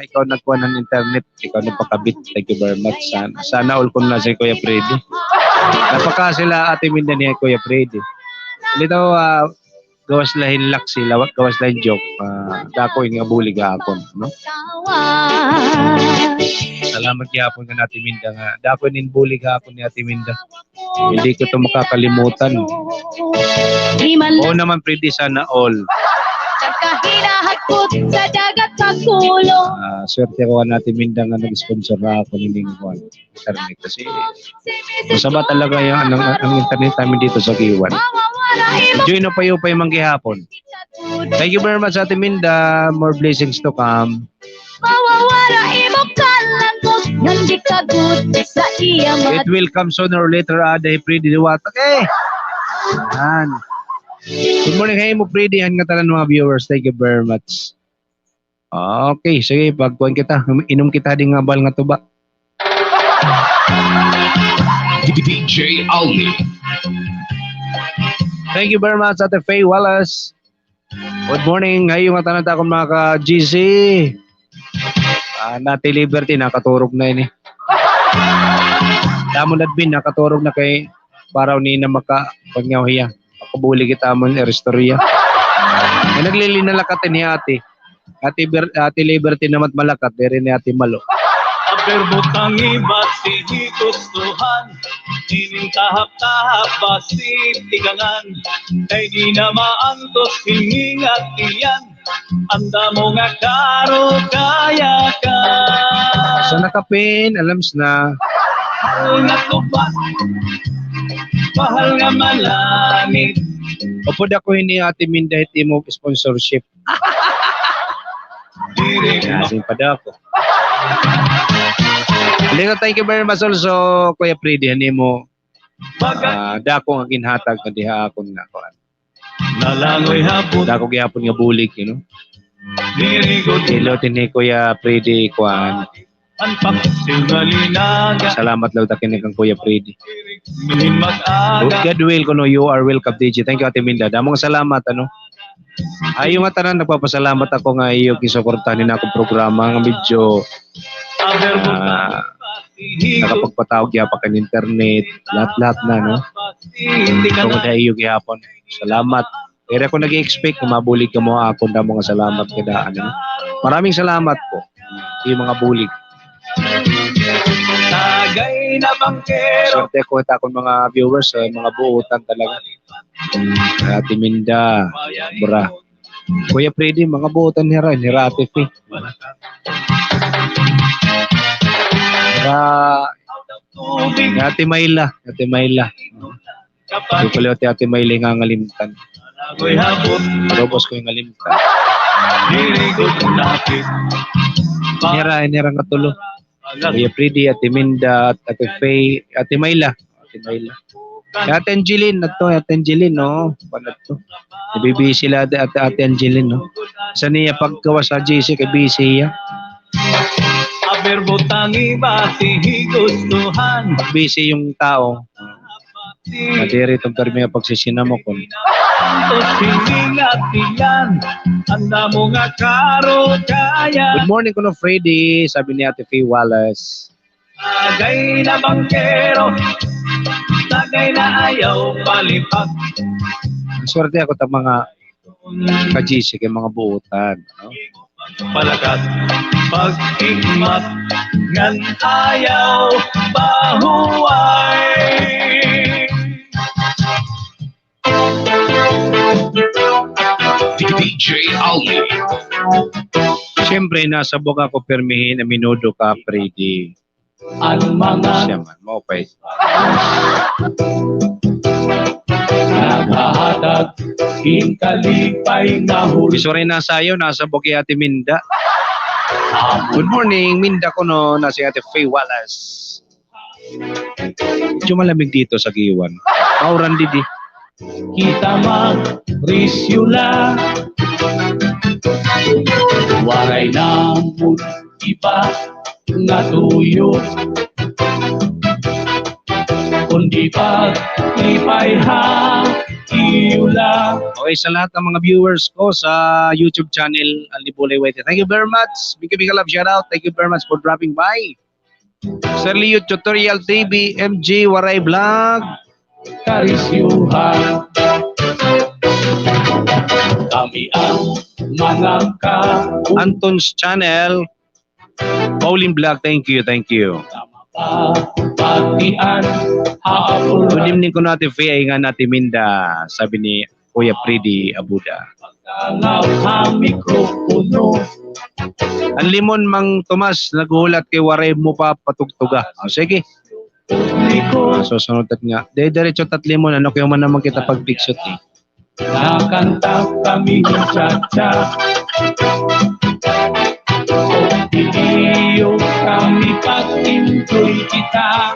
ikaw nagkuha ng internet, ikaw nagpakabit. Thank you very much. Sana, sana all kuno na si Kuya Freddy. Napakasila Ate Minda ni Kuya Freddy. Litaw, ah, gawas la hin laksi, lawat gawas la hin joke. Ah, dako ini nga bulig ha akon, no? Salamat gihapon kan Ate Minda nga dako ini bulig ha akon ni Ate Minda. Hindi ko 'to makakalimutan. Oo naman, Freddy, sana all. Kahinahagot sa dagat pagkulo. Ah, swerte ko kan Ate Minda nga nag-sponsor ha akon ining kuan, internet. Kasi masama talaga yung, ang, ang internet namin dito sa Guiuan. Medyo inupay-upay man gihapon. Thank you very much, Ate Minda. More blessings to come. Mawawara imo kalangot, ngan di ka gud sa iya mat- It will come sooner or later, ada hi Freddy Duwata. Okay. Yan. Good morning ha imo, Freddy, han ngatanan mga viewers. Thank you very much. Okay, sige, pagkuan kita. Inom kita didi nga bahal nga tuba. D J Alvin. Thank you very much, Ate Faye Wallace. Good morning. Hayo ngatanan ta akon mga ka-G C. Ah, Nati Liberty, nakaturog na ini. Damon admin, nakaturog na kay para ini na maka-, pagyaw hiya. Makabulig kita amon iristorya. Ay, naglili na lakat ini ate. Ate Ber-, Ate Liberty naman malakat, diri ni Ate Malo. Aber butang iba si gustuhan, inintahap-tahap ba si tigangan, kay di na maantos hiningat iyan, anda mo nga karo kaya ka. Sa nakapin, alams na. Mahal nga tuba, mahal nga malanit. Upod ako ini Ate Minda, hit imo sponsorship. Asin pa daw ako. Lino, thank you very much also, Kuya Freddy, han imo. Ah, dako nga ginhatag na diha akon nga kuan. Nalangoy hapon. Dako gihapon nga bulig, you know. Diri ko. Hello, tini Kuya Freddy, kuan. Salamat law ta kini kan Kuya Freddy. God will kuno, you are welcome, D J. Thank you, Ate Minda. Damo nga salamat, ano. Hayo ngatanan, nagpapasalamat ako nga iyo gisuportahan ini akon programa nga medyo, ah, nakapagpatawag gihapon kan internet, lahat-lahat na, no? Tungod ha iyo gihapon. Salamat. Diri ako nag-expect nga mabulig kamo ha akon, damo nga salamat kay daan, ano? Maraming salamat po. Iyo mga bulig. Tagay na bangkero. Swerte ako hit akon mga viewers, eh, mga buotan talaga. Ate Minda, bra. Kuya Freddy, mga buotan nira, nira Ate Fe. Nira, nira Ate Mayla, Ate Mayla. Di pala ti Ate Maylay nga ngalimtan. Robos ko yung ngalimtan. Nira, nira nga tulo. Kuya Freddy, Ate Minda, Ate Faye, Ate Mayla. Ate Mayla. Ate Angeline, ato, Ate Angeline, no? Pala to. Nabibisi sila, Ate, Ate, Ate Angeline, no? Sa niya pagkawas sa G C, kay busy iya. Aber butang iba, sige gustuhan. Busy yung tao. Nadiri itong permi nga pagsisinamokon. Good morning kuno, Freddy, sabi ni Ate Faye Wallace. Tagay na bangkero, tagay na ayaw palipag. Swerte ako ta mga ka-G C kay mga buotan, no? Palakat, pag-ikmat, ngan ayaw pahuway. D J Alvin. Siyempre, nasabok ako permihin, aminudo ka, Freddy. An mga siya man, maupay. Naghahatag hin kalipay nga huli. Gusto rin nasayaw, nasabok hi Ate Minda. Good morning, Minda kuno, na si Ate Faye Wallace. Medyo malamig dito sa Guiuan. Mauran didi. Kita magpresyo la. Waray namon iba nga tuyo. Kundi paglipay ha iyo la. Okay, sa lahat ng mga viewers ko sa YouTube channel, Alni Bulay Y T, thank you very much. Big, big love, shout out. Thank you very much for dropping by. Sir Leo Tutorial T V, M G Waray Vlog. Karisyuhan. Kami ang mga ka- Anton's Channel. Pauline Vlog, thank you, thank you. Patian. Good evening kuno Ate Faye, ay nga Ate Minda, sabi ni Kuya Freddy Abuda. An Limon, Mang Tomas, naghuhulat kay waray mo pa patugtuga. O, sige. Susunod tat nga. Diretso tat Limon, ano kayo man naman kita pagpiksot, eh. Nakanta kami cha-cha. Iyo kami pag-enjoy kita.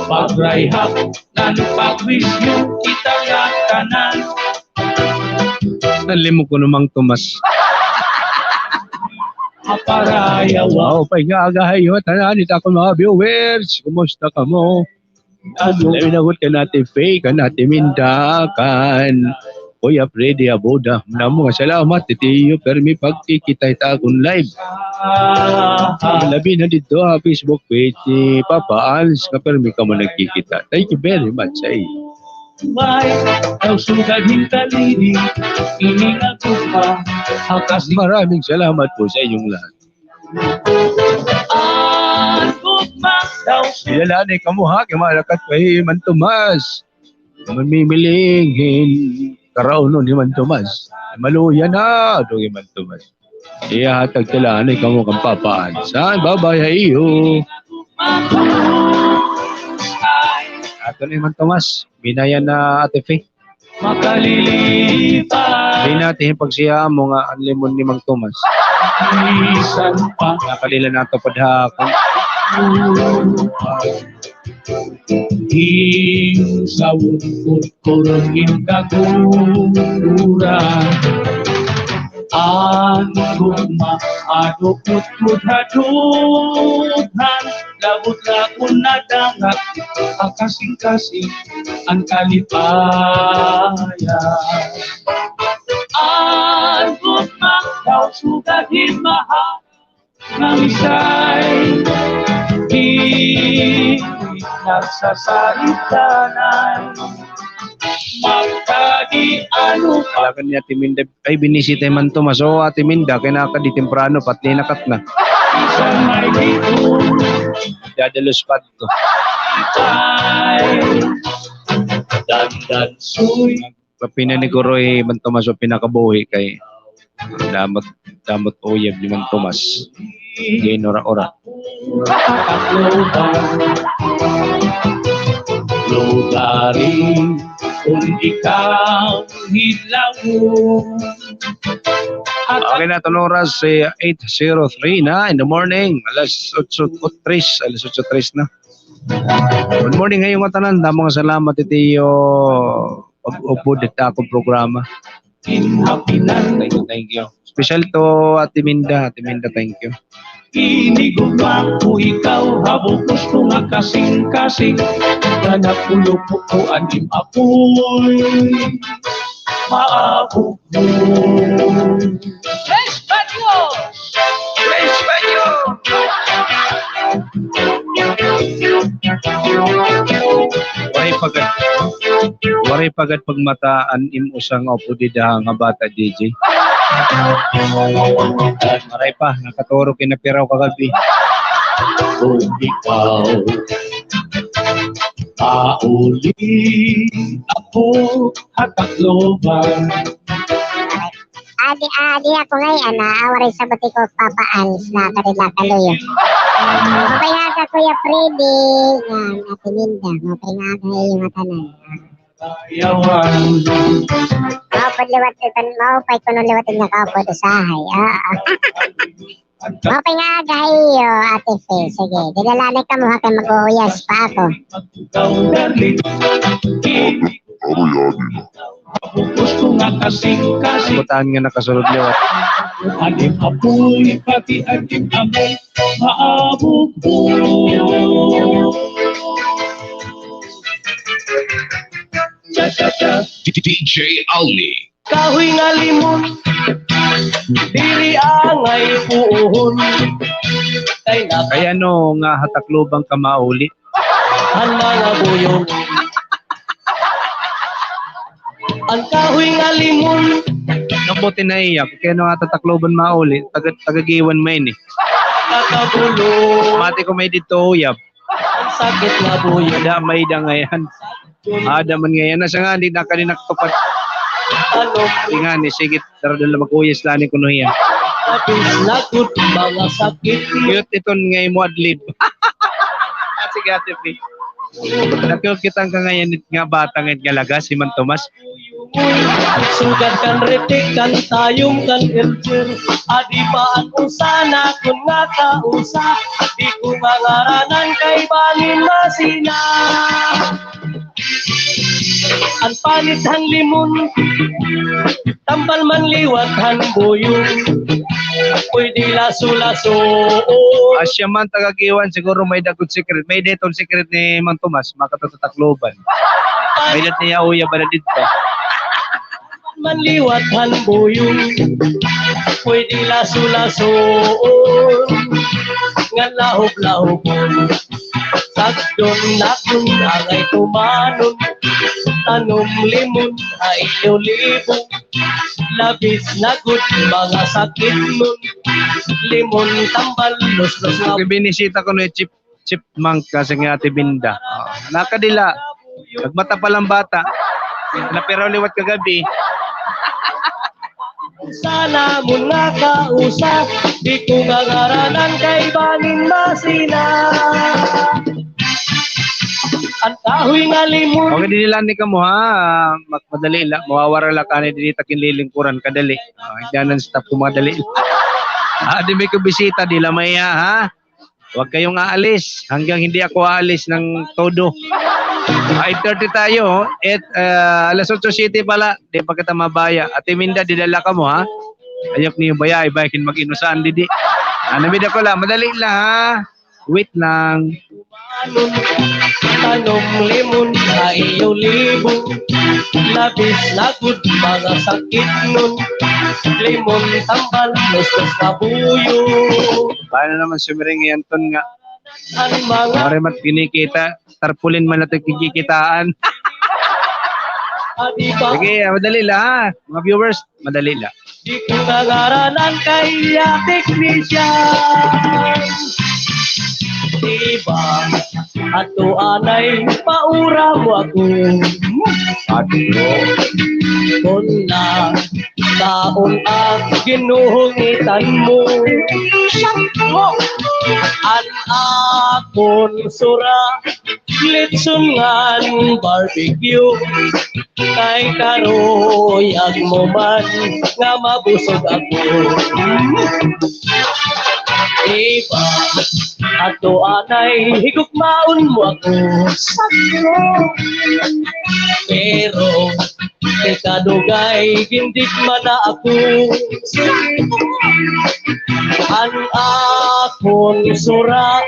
Pagrayhak nan pag-wish you kita nga tanan. An Limon kuno, Mang Tomas. Maparayawa. Maupay nga aga ha iyo tanan, it akon mga viewers. Kumusta kamo? Labi na gud kan Ate Faye, kan Ate Minda, kan Kuya Freddy Aboda. Damo nga salamat, it iyo permi pagkikita hit akon live. Labi na didto ha Facebook page ni Papa Ans, nga permi kamo nagkikita. Thank you very much sa iyo. Maraming salamat po sa inyong lahat. Dala na kamo ha, kay malakat pa hi Mang Tomas. Mamimiling hin karaunon hi Mang Tomas. Maluya na, dong hi Mang Tomas. Ihahatag tala anay kamo kan Papa Ans. Bye-bye ha iyo. Ato na hi Mang Tomas. Binayan na Ate Fe. Makalilipas. Di natin pagsiya mo nga an Limon ni Mang Tomas. Bisan pa. Nakalila na to padhakon. Hing sawot ko kurungin kaguran. An gugma ado kudkod ha dughan. Labot la kun nadangag, akasingkasing an kalipayan. An gugma daw sugad hin mahal nga misay, di nagsasaritanay. Magkadi ano pa. Kalakan niya, Ate Minda, ay, binisita hi Mang Tomas. O, Ate Minda, kay nakadi temprano, patli na kat na. Dadalos pa to. Dandan suy. Papinaniguro hi Mang Tomas o pinakabuhi kay damot, damot uyab ni Mang Tomas. Ginura-ura. Lugarin kun ikaw hilaw. Okay na, an oras, eh, eight zero three na in the morning. Alas otso tres, alas otso tres na. Good morning ha iyo ngatanan. Damo nga salamat it iyo pag-upod hit akon programa. Thank you, thank you. Special to Ate Minda. Ate Minda, thank you. Ini gugma ko ikaw ha bug-os ko nga kasingkasing. Nga napulupot ko an im apoy. Maabog. Tres Baños! Tres Baños! Waray pa gad, waray pa gad pagmata an im usa nga upod dida nga bata, D J. Waray pa, nakaturog kay napiraw kagab-i. Kun ikaw mauli ako ha Tacloban. Adi, adi ako ngay-an, ah, waray sa bati ko, Papa Ans, na kadila kaluyo. Maupay nga aga, Kuya Freddy, ngan Ate Minda, maupay nga aga ha iyo ngatanan. Yawan. Maupay liwat iton, maupay kuno liwat it nakaupod usahay. Ah, ah. Maupay nga aga ha iyo, Ate Fe. Sige, didala na kamo ha kay mag-uuyas pa ako. Aroy, adi na. Butahan nga nakasulod liwat. An im apoy, pati an im amoy, maabog ko. Cha, cha, cha. D J Alni. Kahoy nga limon, diri angay puuhon. Kay na- Kay ano nga ha Tacloban ka mauli? An mga buyong. An kahoy nga limon. Nabuti na iya, kay ano nga ha Tacloban mauli, taga, taga Guiuan man ini. Kakabulo. Mati ko may didto uyab. An sakit nga buyong. Ada may da ngay-an. Ada man ngay-an. Nasa nga, di na kaninak tupad. Tingani, sige, tara doon lang, mag-uyas la ni kuno hiya. Labis na gud mga sakit. Cute iton nga imo adlib. Sige, Ate Faye. Nakukit-an ka ngay-an nga bata ngay-an nga lagas, hi Man Tomas. Sugad kan ritik, kan tayom, kan elder. Adi pa an usa nakon nga kausa. Di ko ngangaranan kay bangin masina. An panit han limon, tambal man liwat han buyong. Pwede laso-laso. Asya man, taga-Guiuan, siguro may-ada gud secret. May-ada iton secret ni Man Tomas, makatututakloban. May-ada niya uyab ba na dito? Man liwat han buyong, pwede laso-lasoon, ngan lahob-lahobon. Sagdon nakon angay tumanon, tanom limon ha iyo libong. Labis na gud mga sakit nun, limon tambal, luslos nga. Binisita ko ni Chief Chipmunk, kasi nga Ate Binda. Ah, nakadila. Nagmata pa lang bata. Napiraw liwat kagabi. Sana mo nakausa, di ko ngangaranan kay bangin masina. An kahoy nga limon. Okay, dinilaan ni kamo, ha? Mak-, madali la. Mawawara la kani diri ta kinlilingkuran kadali. Ah, igdanan sa tapo madali. Ah, di may ko bisita, di la maya, ha? Huwag kayong aalis hanggang hindi ako aalis ng todo. Five thirty tayo, oh. At, ah, alas otso siyete pala, di pa kita mabaya. Ate Minda, didala ka mo, ha? Ayok niyo baya, iba kin mag-inusan, didi. Ano, bida ko lang, madali lang, ha? Wait lang. Tanom limon ha iyo libong, labis na gud mga sakit nun. Limon tambal, lustos nga buyo. Paano naman sumiring yan, Ton, nga? An mga Mare mat kinikita, tarpaulin man natin kikikitaan. Adi ba? Sige, ah, madali lang, ha? Mga viewers, madali lang. Di ko ngangaranan kay iya teknisyan. Di ba, ato anay paura mo ako. Ato. Kon na taon ak ginuhungitan mo. An akon sura, litson ngan barbecue. Kay karuyag mo man nga mabusog ako. Iba, ato anay higugmaon mo ako. Pero ikadugay, gindigma na ako. An akon sura,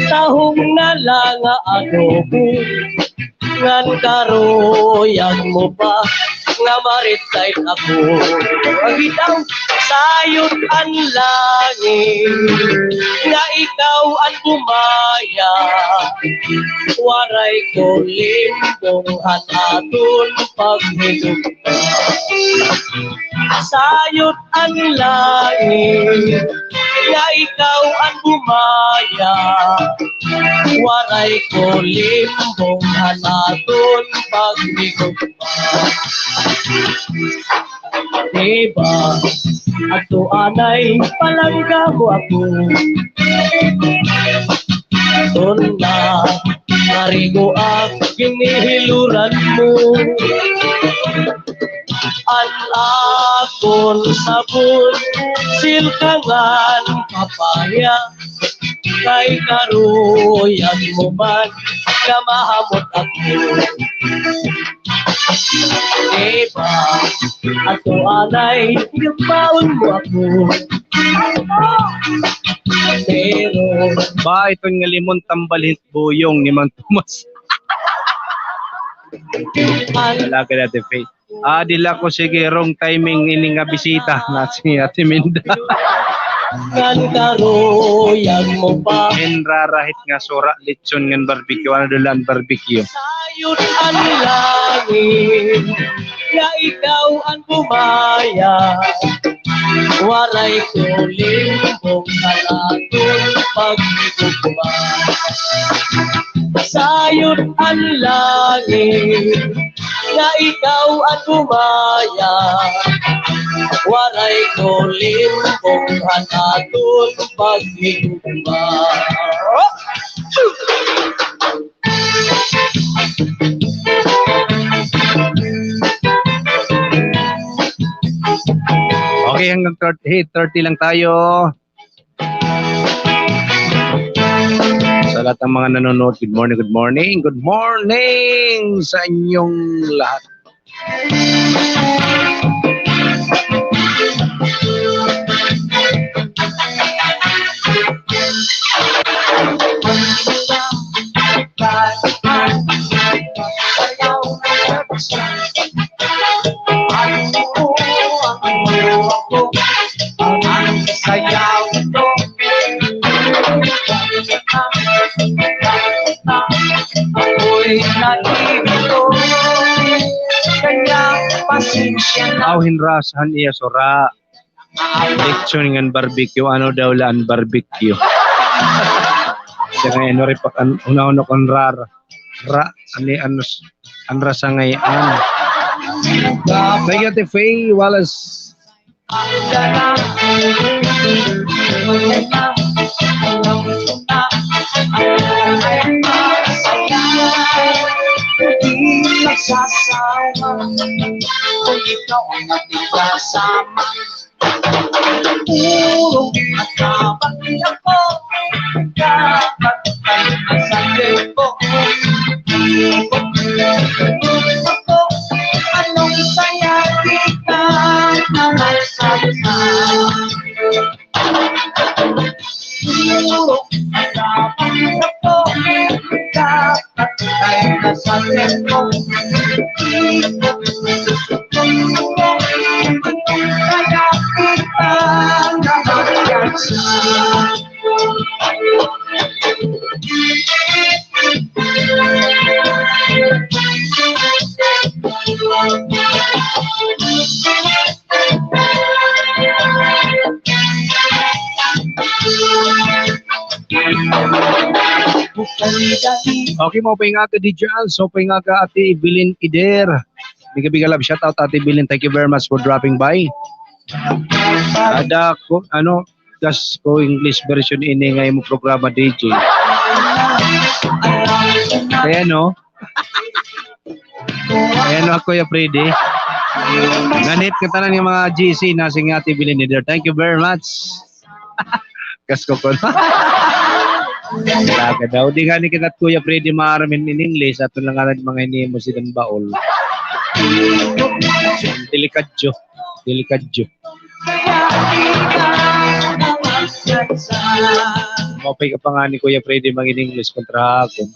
tahong na la nga adobo. Ngan karuyag mo pa nga ma-retire ako. Agi daw, sayod an langit nga ikaw an bumaya. Waray ko limbong han aton paghigugma. Sayod an langit nga ikaw an bumaya. Waray ko limbong han aton paghigugma. Iba, ato anay palangga mo ako. Tunda, karigo ak ginihiluran mo. An akon sabon, silka ngan papaya. Kay karuyag mo man nga mahamot ako. Iba, ato anay, higugmaon mo ako. Pero ba, iton nga limon tambal hin buyong ni Mang Tomas. An Wala ka dati, Faith. Ah, dila ko, sige, wrong timing ini nga bisita na si Ate Minda. Ngan karuyag mo pa. Ginrarahit nga sura, litson ngan barbecue. Ano dula an barbecue? Sayod an langit nga ikaw an bumaya. Waray ko limbong han aton paghigugma. Sayod an langit Nga ikaw an dumaya, waray ko limbong han aton paghigugma. Okay, hanggang thirty, thirty lang tayo. Sa lahat ng mga nanonood, good morning, good morning, good morning sa inyong lahat. Aw, hinras han iya sura. Lechon ngan barbecue, ano daw la an barbecue? Siya nga, ano, ripak, an, una-una kon rar. Ra, ani, ano, s-, an rasa ngay-an. Thank you, Ate Faye Wallace. Okay, maupay nga aga, D J Al. So, maupay nga aga, Ate Evelyn Ider. Biga-biga love, shout out, Ate Evelyn. Thank you very much for dropping by. Ada ko, ano, gas ko English version ini nga imo programa, D J. Kaya, no? Ayan, no, Kuya Freddy. Nganhit ka tanan nga mga G C na si Ate Evelyn Ider. Thank you very much. Gas ko kon. Talaga daw. Di ngani kita, Kuya Freddy, maaram in English. Aton lang ngani mga hinimo silang baol. Delikadyo. Delikadyo. Maupay ka pa ngani, Kuya Freddy, mag-in-English kontra ha akon.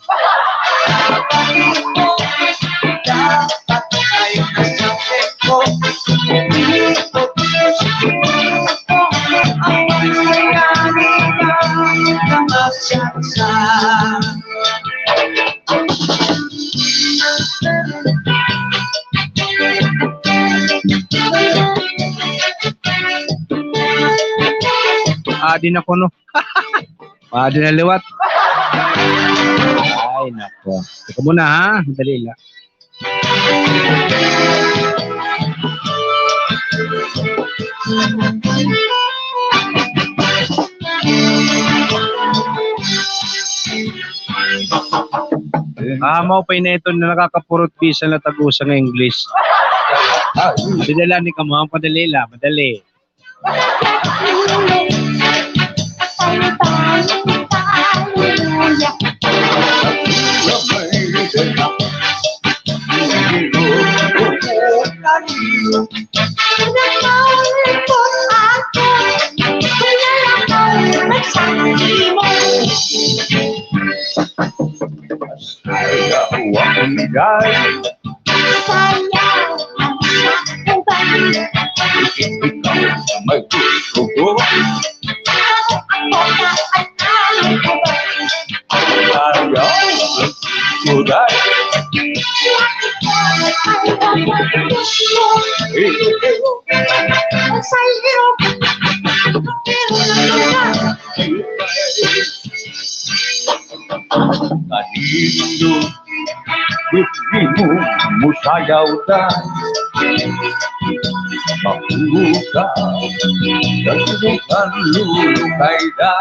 Adi na kuno. Adi na liwat. Ay, nako. Teka muna, ha? Madali lang. Ah, maupay na iton nga nakakapurot bisan la tag-usa nga English. Didala ni kamo, madali la, madali. Musayaw ta, mahuga, kasubukan lulukay da.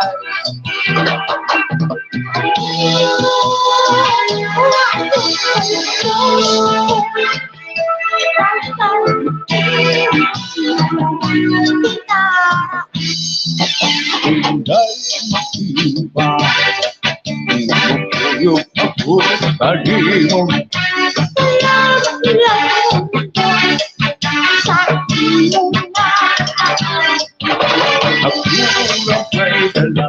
Inday makiba, tuyok ako sa imo. Ako lang kay dala.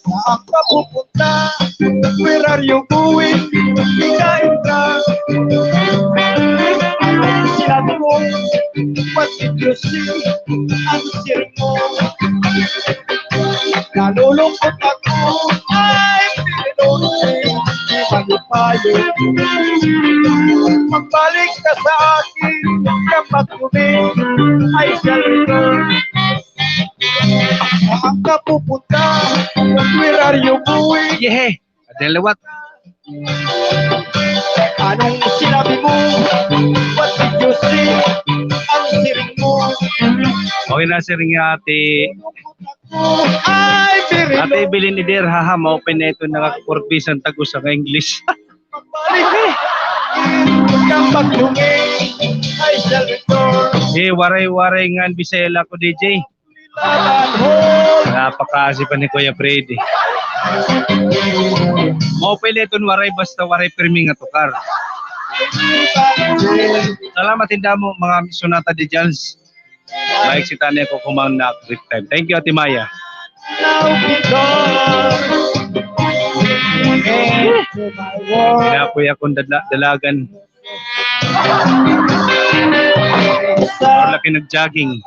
Saan ka pupunta? Where are you going? Ikaw ka. Sinabi mo, what did you see? Answer mo. Nalulungkot ako. I'm feeling lonely. Di malipayon. Magbalik ka sa akin. Come back to me. I shall return. Saan ka pupunta? Where are you going? Yehe. Ate liwat. Anong sinabi mo? What did you say? Ang siring mo. Okay na, siring niya, ate. Ay, very Ate long. Evelyn Ider, haha, maupay na ito, naka-four Ps an tag-usa nga English. Come back to me. I shall return. Eh, Waray-Waray ngan Bisaya la ako, D J. Napakaasi pa ni Kuya Freddy. Maupay la iton Waray, basta Waray pirmi nga tukar. Salamat hin damo, mga Sonata de Jals. Mahigsita niya ko kumaon na great time. Thank you, Ate Maya. Pinapoy akon dadla-, dalagan. Lagi nag-jogging.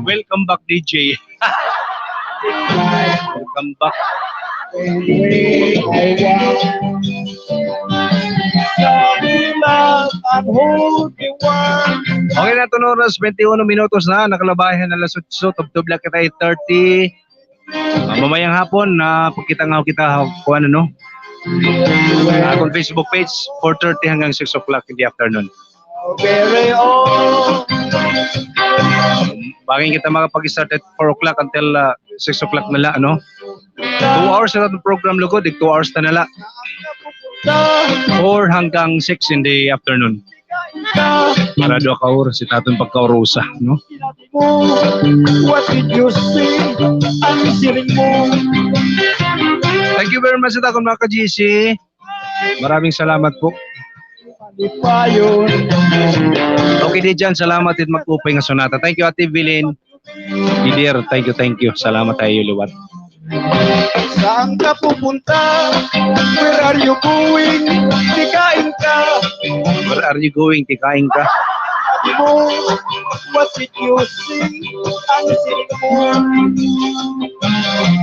Welcome back, D J. Welcome back. Okay na, aton oras, twenty-one minutos na, nakalabay han alas otso, tubtob la kita eight thirty. Ah, mamayang hapon, ah, pagkita nga kita, kuan, ano? Akon Facebook page, four thirty hanggang six o'clock in the afternoon. Bangin kita makapag-start at four o'clock until, ah, six o'clock na la, ano? Two hours na aton program, lugod, ig two hours na na la. Four hanggang six in the afternoon. Para duha ka oras it aton pagkaurusa, no? Thank you very much sa aton mga ka-G C. Maraming salamat po. Okay, di dyan, salamat it mag-upay nga sonata. Thank you, Ate Evelyn. Leader, thank you, thank you. Salamat ha iyo liwat. Saan ka pupunta? Where are you going? Tikain ka. Where are you going? Tikain ka. Sabi mo, what did you say? Ang sinig mo.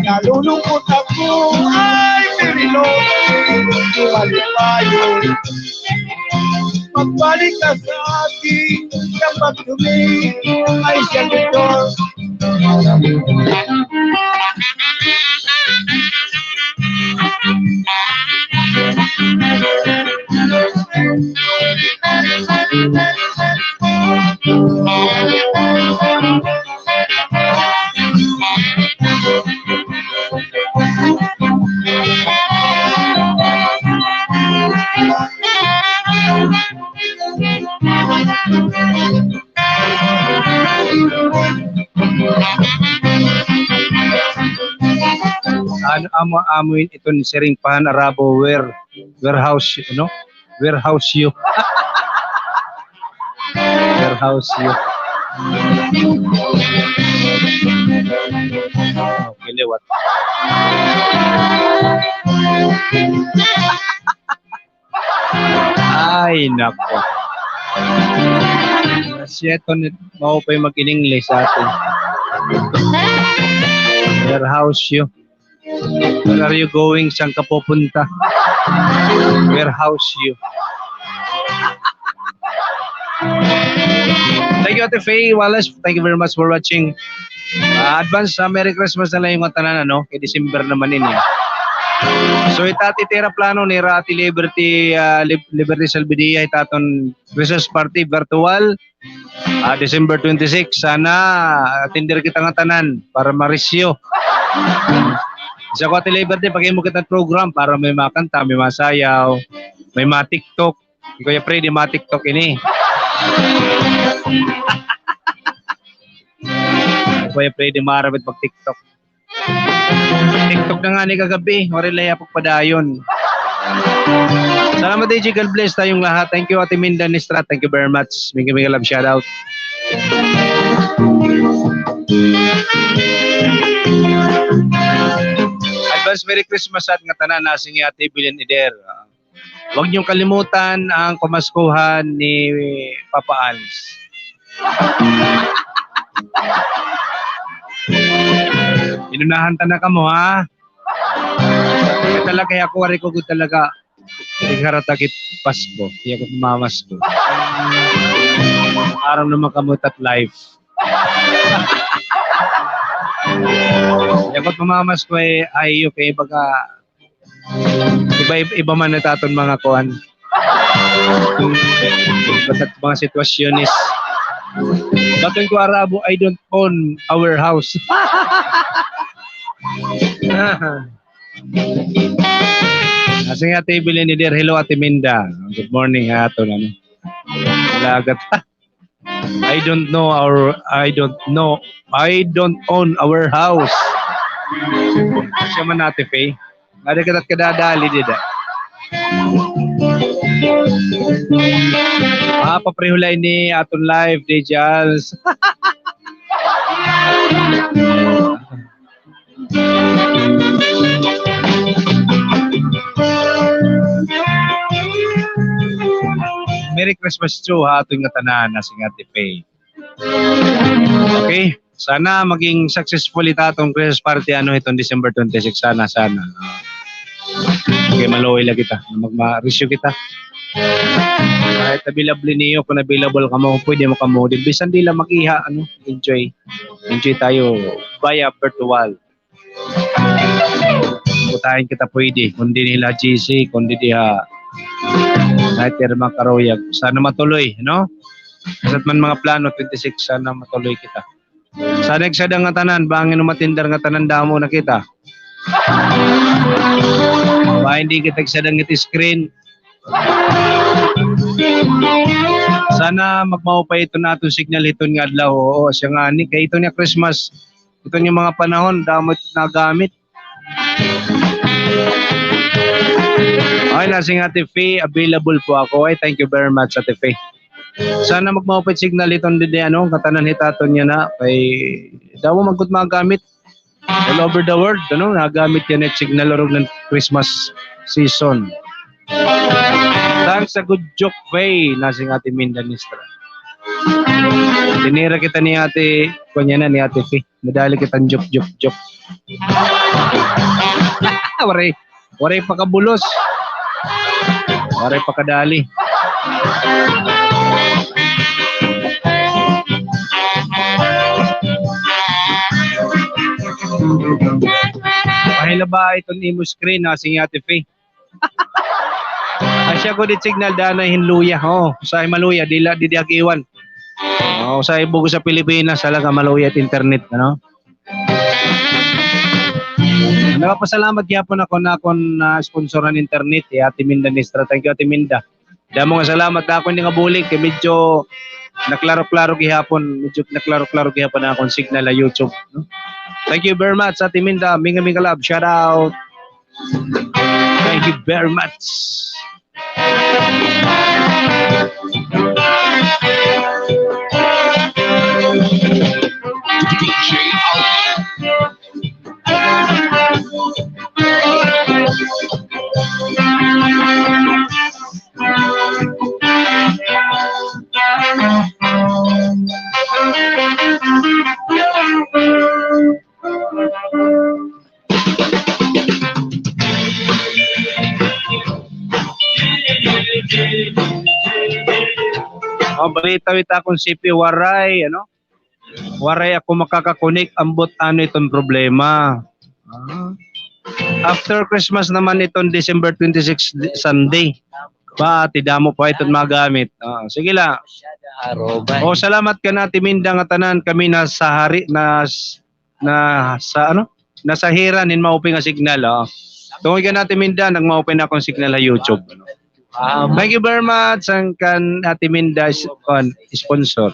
Nalulungkot ako. Ay, very lonely. Di malipayon. Magbalik ka sa akin kapag dumating ay servidor. Ano, amo, amo iton siring pa han Arabo, where, warehouse, ano? Warehouse you. Warehouse you. Okay, liwat. Ay, nako. Siya ito, maupay mag-in-English sa atin. Warehouse you. Where are you going? Saan ka pupunta? Warehouse you. Thank you, Ate Faye Wallace. Thank you very much for watching. Ah, advance, ah, Merry Christmas na la ha iyo ngatanan, ano? Kay December naman ini. So, it aton tira plano nira Ate Liberty, ah, Lib-, Liberty Salvidia, it aton Christmas party virtual, ah, December twenty-six. Sana attender kita ngatanan para marisyo. Sa ko, Ate Liberty, paghimo kita program para may makanta, may masayaw, may ma-TikTok. Hi Kuya Freddy ma-TikTok ini. Hi Kuya Freddy maarabit mag-TikTok. TikTok na ngani kagab-i, waray la hiya pagpadayon. Salamat, D J. God bless tayong lahat. Thank you, Ate Minda Nistra. Thank you very much. Mega, mega love shout out. Advance Merry Christmas ha aton ngatanan, nasiring hi Ate Evelyn Eder. Huwag niyong kalimutan ang pamaskuhan ni Papa Alms. Inunahan ta na kamo, ha? Kay talaga, ako, waray ko gud talaga igharata gud Pasko. Di ako mamamasko. Aram naman kamo it at life. Di ako mamamasko, eh, ayaw kay baga Iba, iba man it aton mga kuan. Basta mga sitwasyones. Baton ko Arabo, I don't own our house. Nasiring Ate Evelyn Nider, hello Ate Minda. Good morning ha aton, ano. Lagat. I don't know our, I don't know, I don't own our house. Siya man Ate Faye. Ada kita kadadali dida. Ah, papareho la ini aton live, D J Als. Merry Christmas too ha aton ngatanan, nasiring Ate Faye. Okay. Sana maging successful ita aton Christmas party, ano, hiton December twenty-six. Sana, sana. Ah. Okay, maluoy la kita. Magma-rescue kita. Kahit available niyo, kon available kamo, pwede man kamo. Di, bisan di la mag-iha, ano, enjoy. Enjoy tayo via virtual. Butahin kita pwede, kon didi hila G C, kon didi ha, kahit diri man karuyag. Sana matuloy, no? Basta't man mga plano, twenty-six, sana matuloy kita. Sana igsadang ngatanan, bangin umatindar ngatanan, damo na kita. Bangin di kita igsadang it screen. Sana magmaupay iton aton signal hiton nga adlaw. Oo, siya ngani. Kay iton nga Christmas, iton nga mga panahon, damo it nagamit. Ay, nasiring Ate Faye, available po ako. Ay, thank you very much, Ate Faye. Sana magmaupay it signal hiton didi, ano, ngatanan hit aton yana. Kay, damo man gud magamit. All over the world, ano, nagamit yana it signal orog hin Christmas season. Thanks sa good joke, Faye, nasiring Ate Minda Nistra. Tinira kita ni Ate, kunya na ni Ate Faye. Madali kita joke, joke, joke. Waray. Waray pakabulos. Waray pakadali. Pahilaba iton imo screen, nasiring Ate Faye. Asya gud it signal, danay hin luya. Oh, usahay maluya, diri la didi ag-iwan. Oh, usahay bug-os ha Pilipinas, talaga maluya it internet, ano? Nagapasalamat gihapon ako ha akon, ah, sponsor han internet, hi Ate Minda Nistra. Thank you, Ate Minda. Damo nga salamat ha akon ini nga bulig, kay medyo naklaro-klaro gihapon, medyo naklaro-klaro gihapon an akon signal ha YouTube, no? Thank you very much, Ate Minda. Minga, minga love. Shout out. Thank you very much. Oh, balitaw it akon C P, waray, ano? Waray ako makaka-connect, ambot ano iton problema. Ah. After Christmas naman iton December twenty-six, di-, Sunday. Ba, ti damo pa iton magamit. Ah, sige la. Oh, salamat kan Ate Minda ngatanan, kami nasa hari, nas-, nasa, ano? Nasa hiran hin maupay nga signal, oh. Tungod kan Ate Minda, nagmaupay na akon signal ha YouTube. Thank you very much, an kan Ate Minda is-, kuan, sponsor.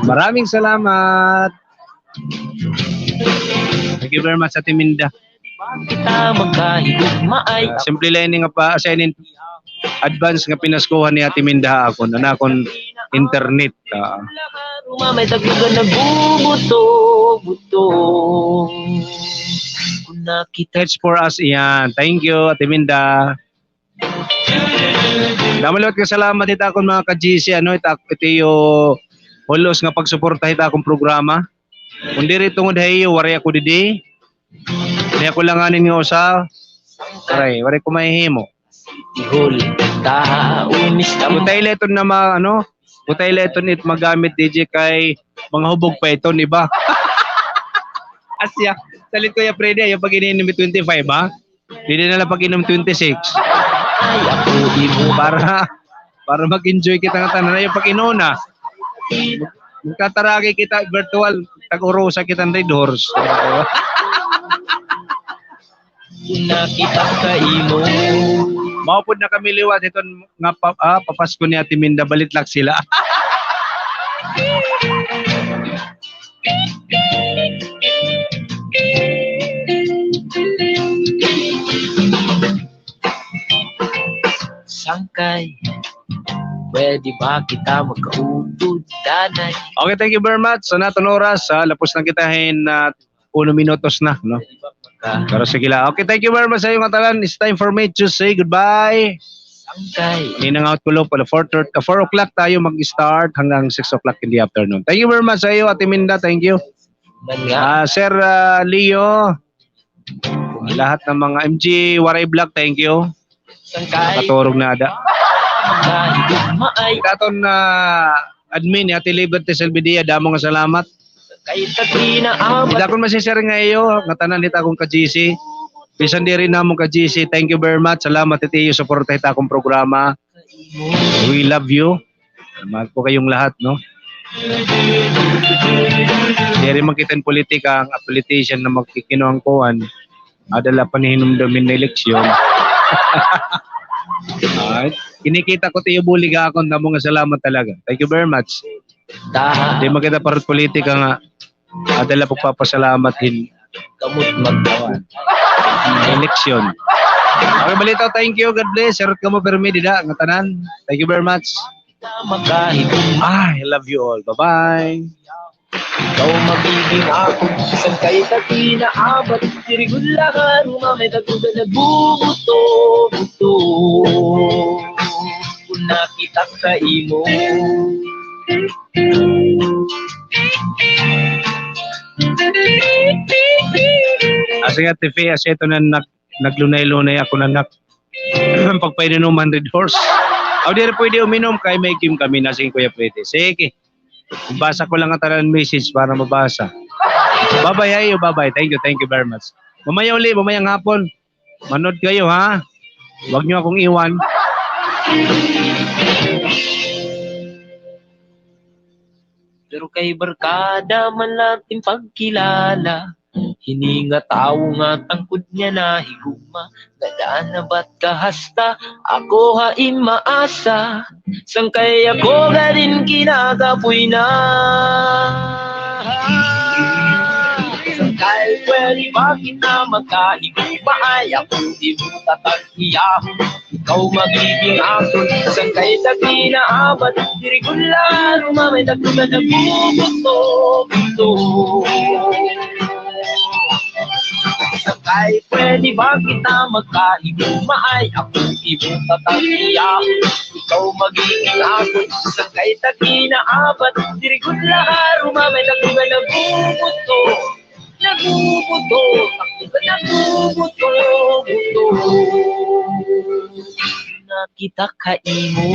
Maraming salamat. Thank you very much, Ate Minda. Ah, simple la ini nga pa-, sa inin advance nga pinaskuhan ni Ate Minda ha akon, an akon internet. Ah. It's for us iyan. Thank you, Ate Minda. Damo liwat nga salamat hit akon mga ka-G C, ano, hit ak-, hit iyo hul-os nga pagsuporta hit akon programa. Kon diri tungod ha iyo, waray ako didi. Diri ako langanin nga usa. Waray, waray ko mahihimo. Butay la iton na ma-, ano, butay la iton it magamit, D J, kay mga hubog pa iton iba. Asya, salit Kuya Freddy, ayaw pag-inom it twenty-five, ha? Diri na la pag-inom twenty-six. Para Para mag-enjoy kita nga tanan. Ayaw pag-inuna. Magtataragi kita virtual, tag-urusa kita hin Red Horse. Nakita ka imo. Maupod na kami liwat iton nga pa, ah, papasko ni Ate Minda, balitlak sila. Sangkay, pwede ba kita magkautod, danay? Okay, thank you very much. Sa naton oras, ah, lapos na kita hin, ah, uno minutos na, no? Pero sige la. Okay, thank you very much sa iyo nga tanan. It's time for me to say goodbye. Sangkay. Ninang out ko, Lop, pala four thirty, four o'clock tayo mag-start hanggang six o'clock in the afternoon. Thank you very much sa iyo, Ate Minda. Thank you. Ah, Sir, ah, Leo, lahat ng mga M G Waray Vlog, thank you. Nakaturog na ada. Ita aton, ah, admin, ni Ate Liberty Salvidia, damo nga salamat. Ita akon masisir nga iyo, nga tanan hit akon ka-G C. Bisan diri namon ka-G C, thank you very much. Salamat hit iyo suporta hit akon programa. We love you. Mahal ko kayong lahat, no? Diri man kita hin politika, nga politician na magkikinuan kuan. Ada la panihinumdom hin eleksyon. Ay, kinikita ko tiyo bulig ha akon, damo nga salamat talaga. Thank you very much. Di man kita para politika nga, ada la pagpapasalamat hin kamot magkawan. Eleksyon. Okay, balitaw, thank you. God bless. Sarot kamo permi dida nga tanan. Thank you very much. I love you all. Bye-bye. Ikaw magiging ako, sangkay ta kinaabat, diri gud la haruma may tagduda nagbubuto-buto. Kun nakita ka imo. Asya nga, Tifi, asya ito na nak-, naglunay-lunay ako na nak-, pagpainuman Red Horse. Aw, diri pwede uminom kay may game kami na, sige, Kuya Freddy. Sige. Basa ko lang ang tanan message para mabasa. Babay, ayo, babay. Thank you, thank you very much. Mamaya uli, mamayang hapon. Manood kayo, ha? Huwag niyo akong iwan. Pero kay barkada man la it pagkilala, hini nga tawo nga tangkod niya nahigugma, nadaan na bat ka hasta, ako ha im maasa, sangkay ako garin kinakapoy na. Sangkay pwede ba kita magkahigugma, ay ako imo tatag Iya, ikaw magiging akon, sangkay ta kinaabat, diri gud la haruma may tagduda nagbubuto-buto. Sangkay pwede ba kita magkahigugma, ay ako imo tatag iya. Ikaw magiging akon, sangkay ta kinaabat, diri gud la haruma may tagduda nagbubuto. Nagbubuto, nagbubuto-buto. Nakita ka imo.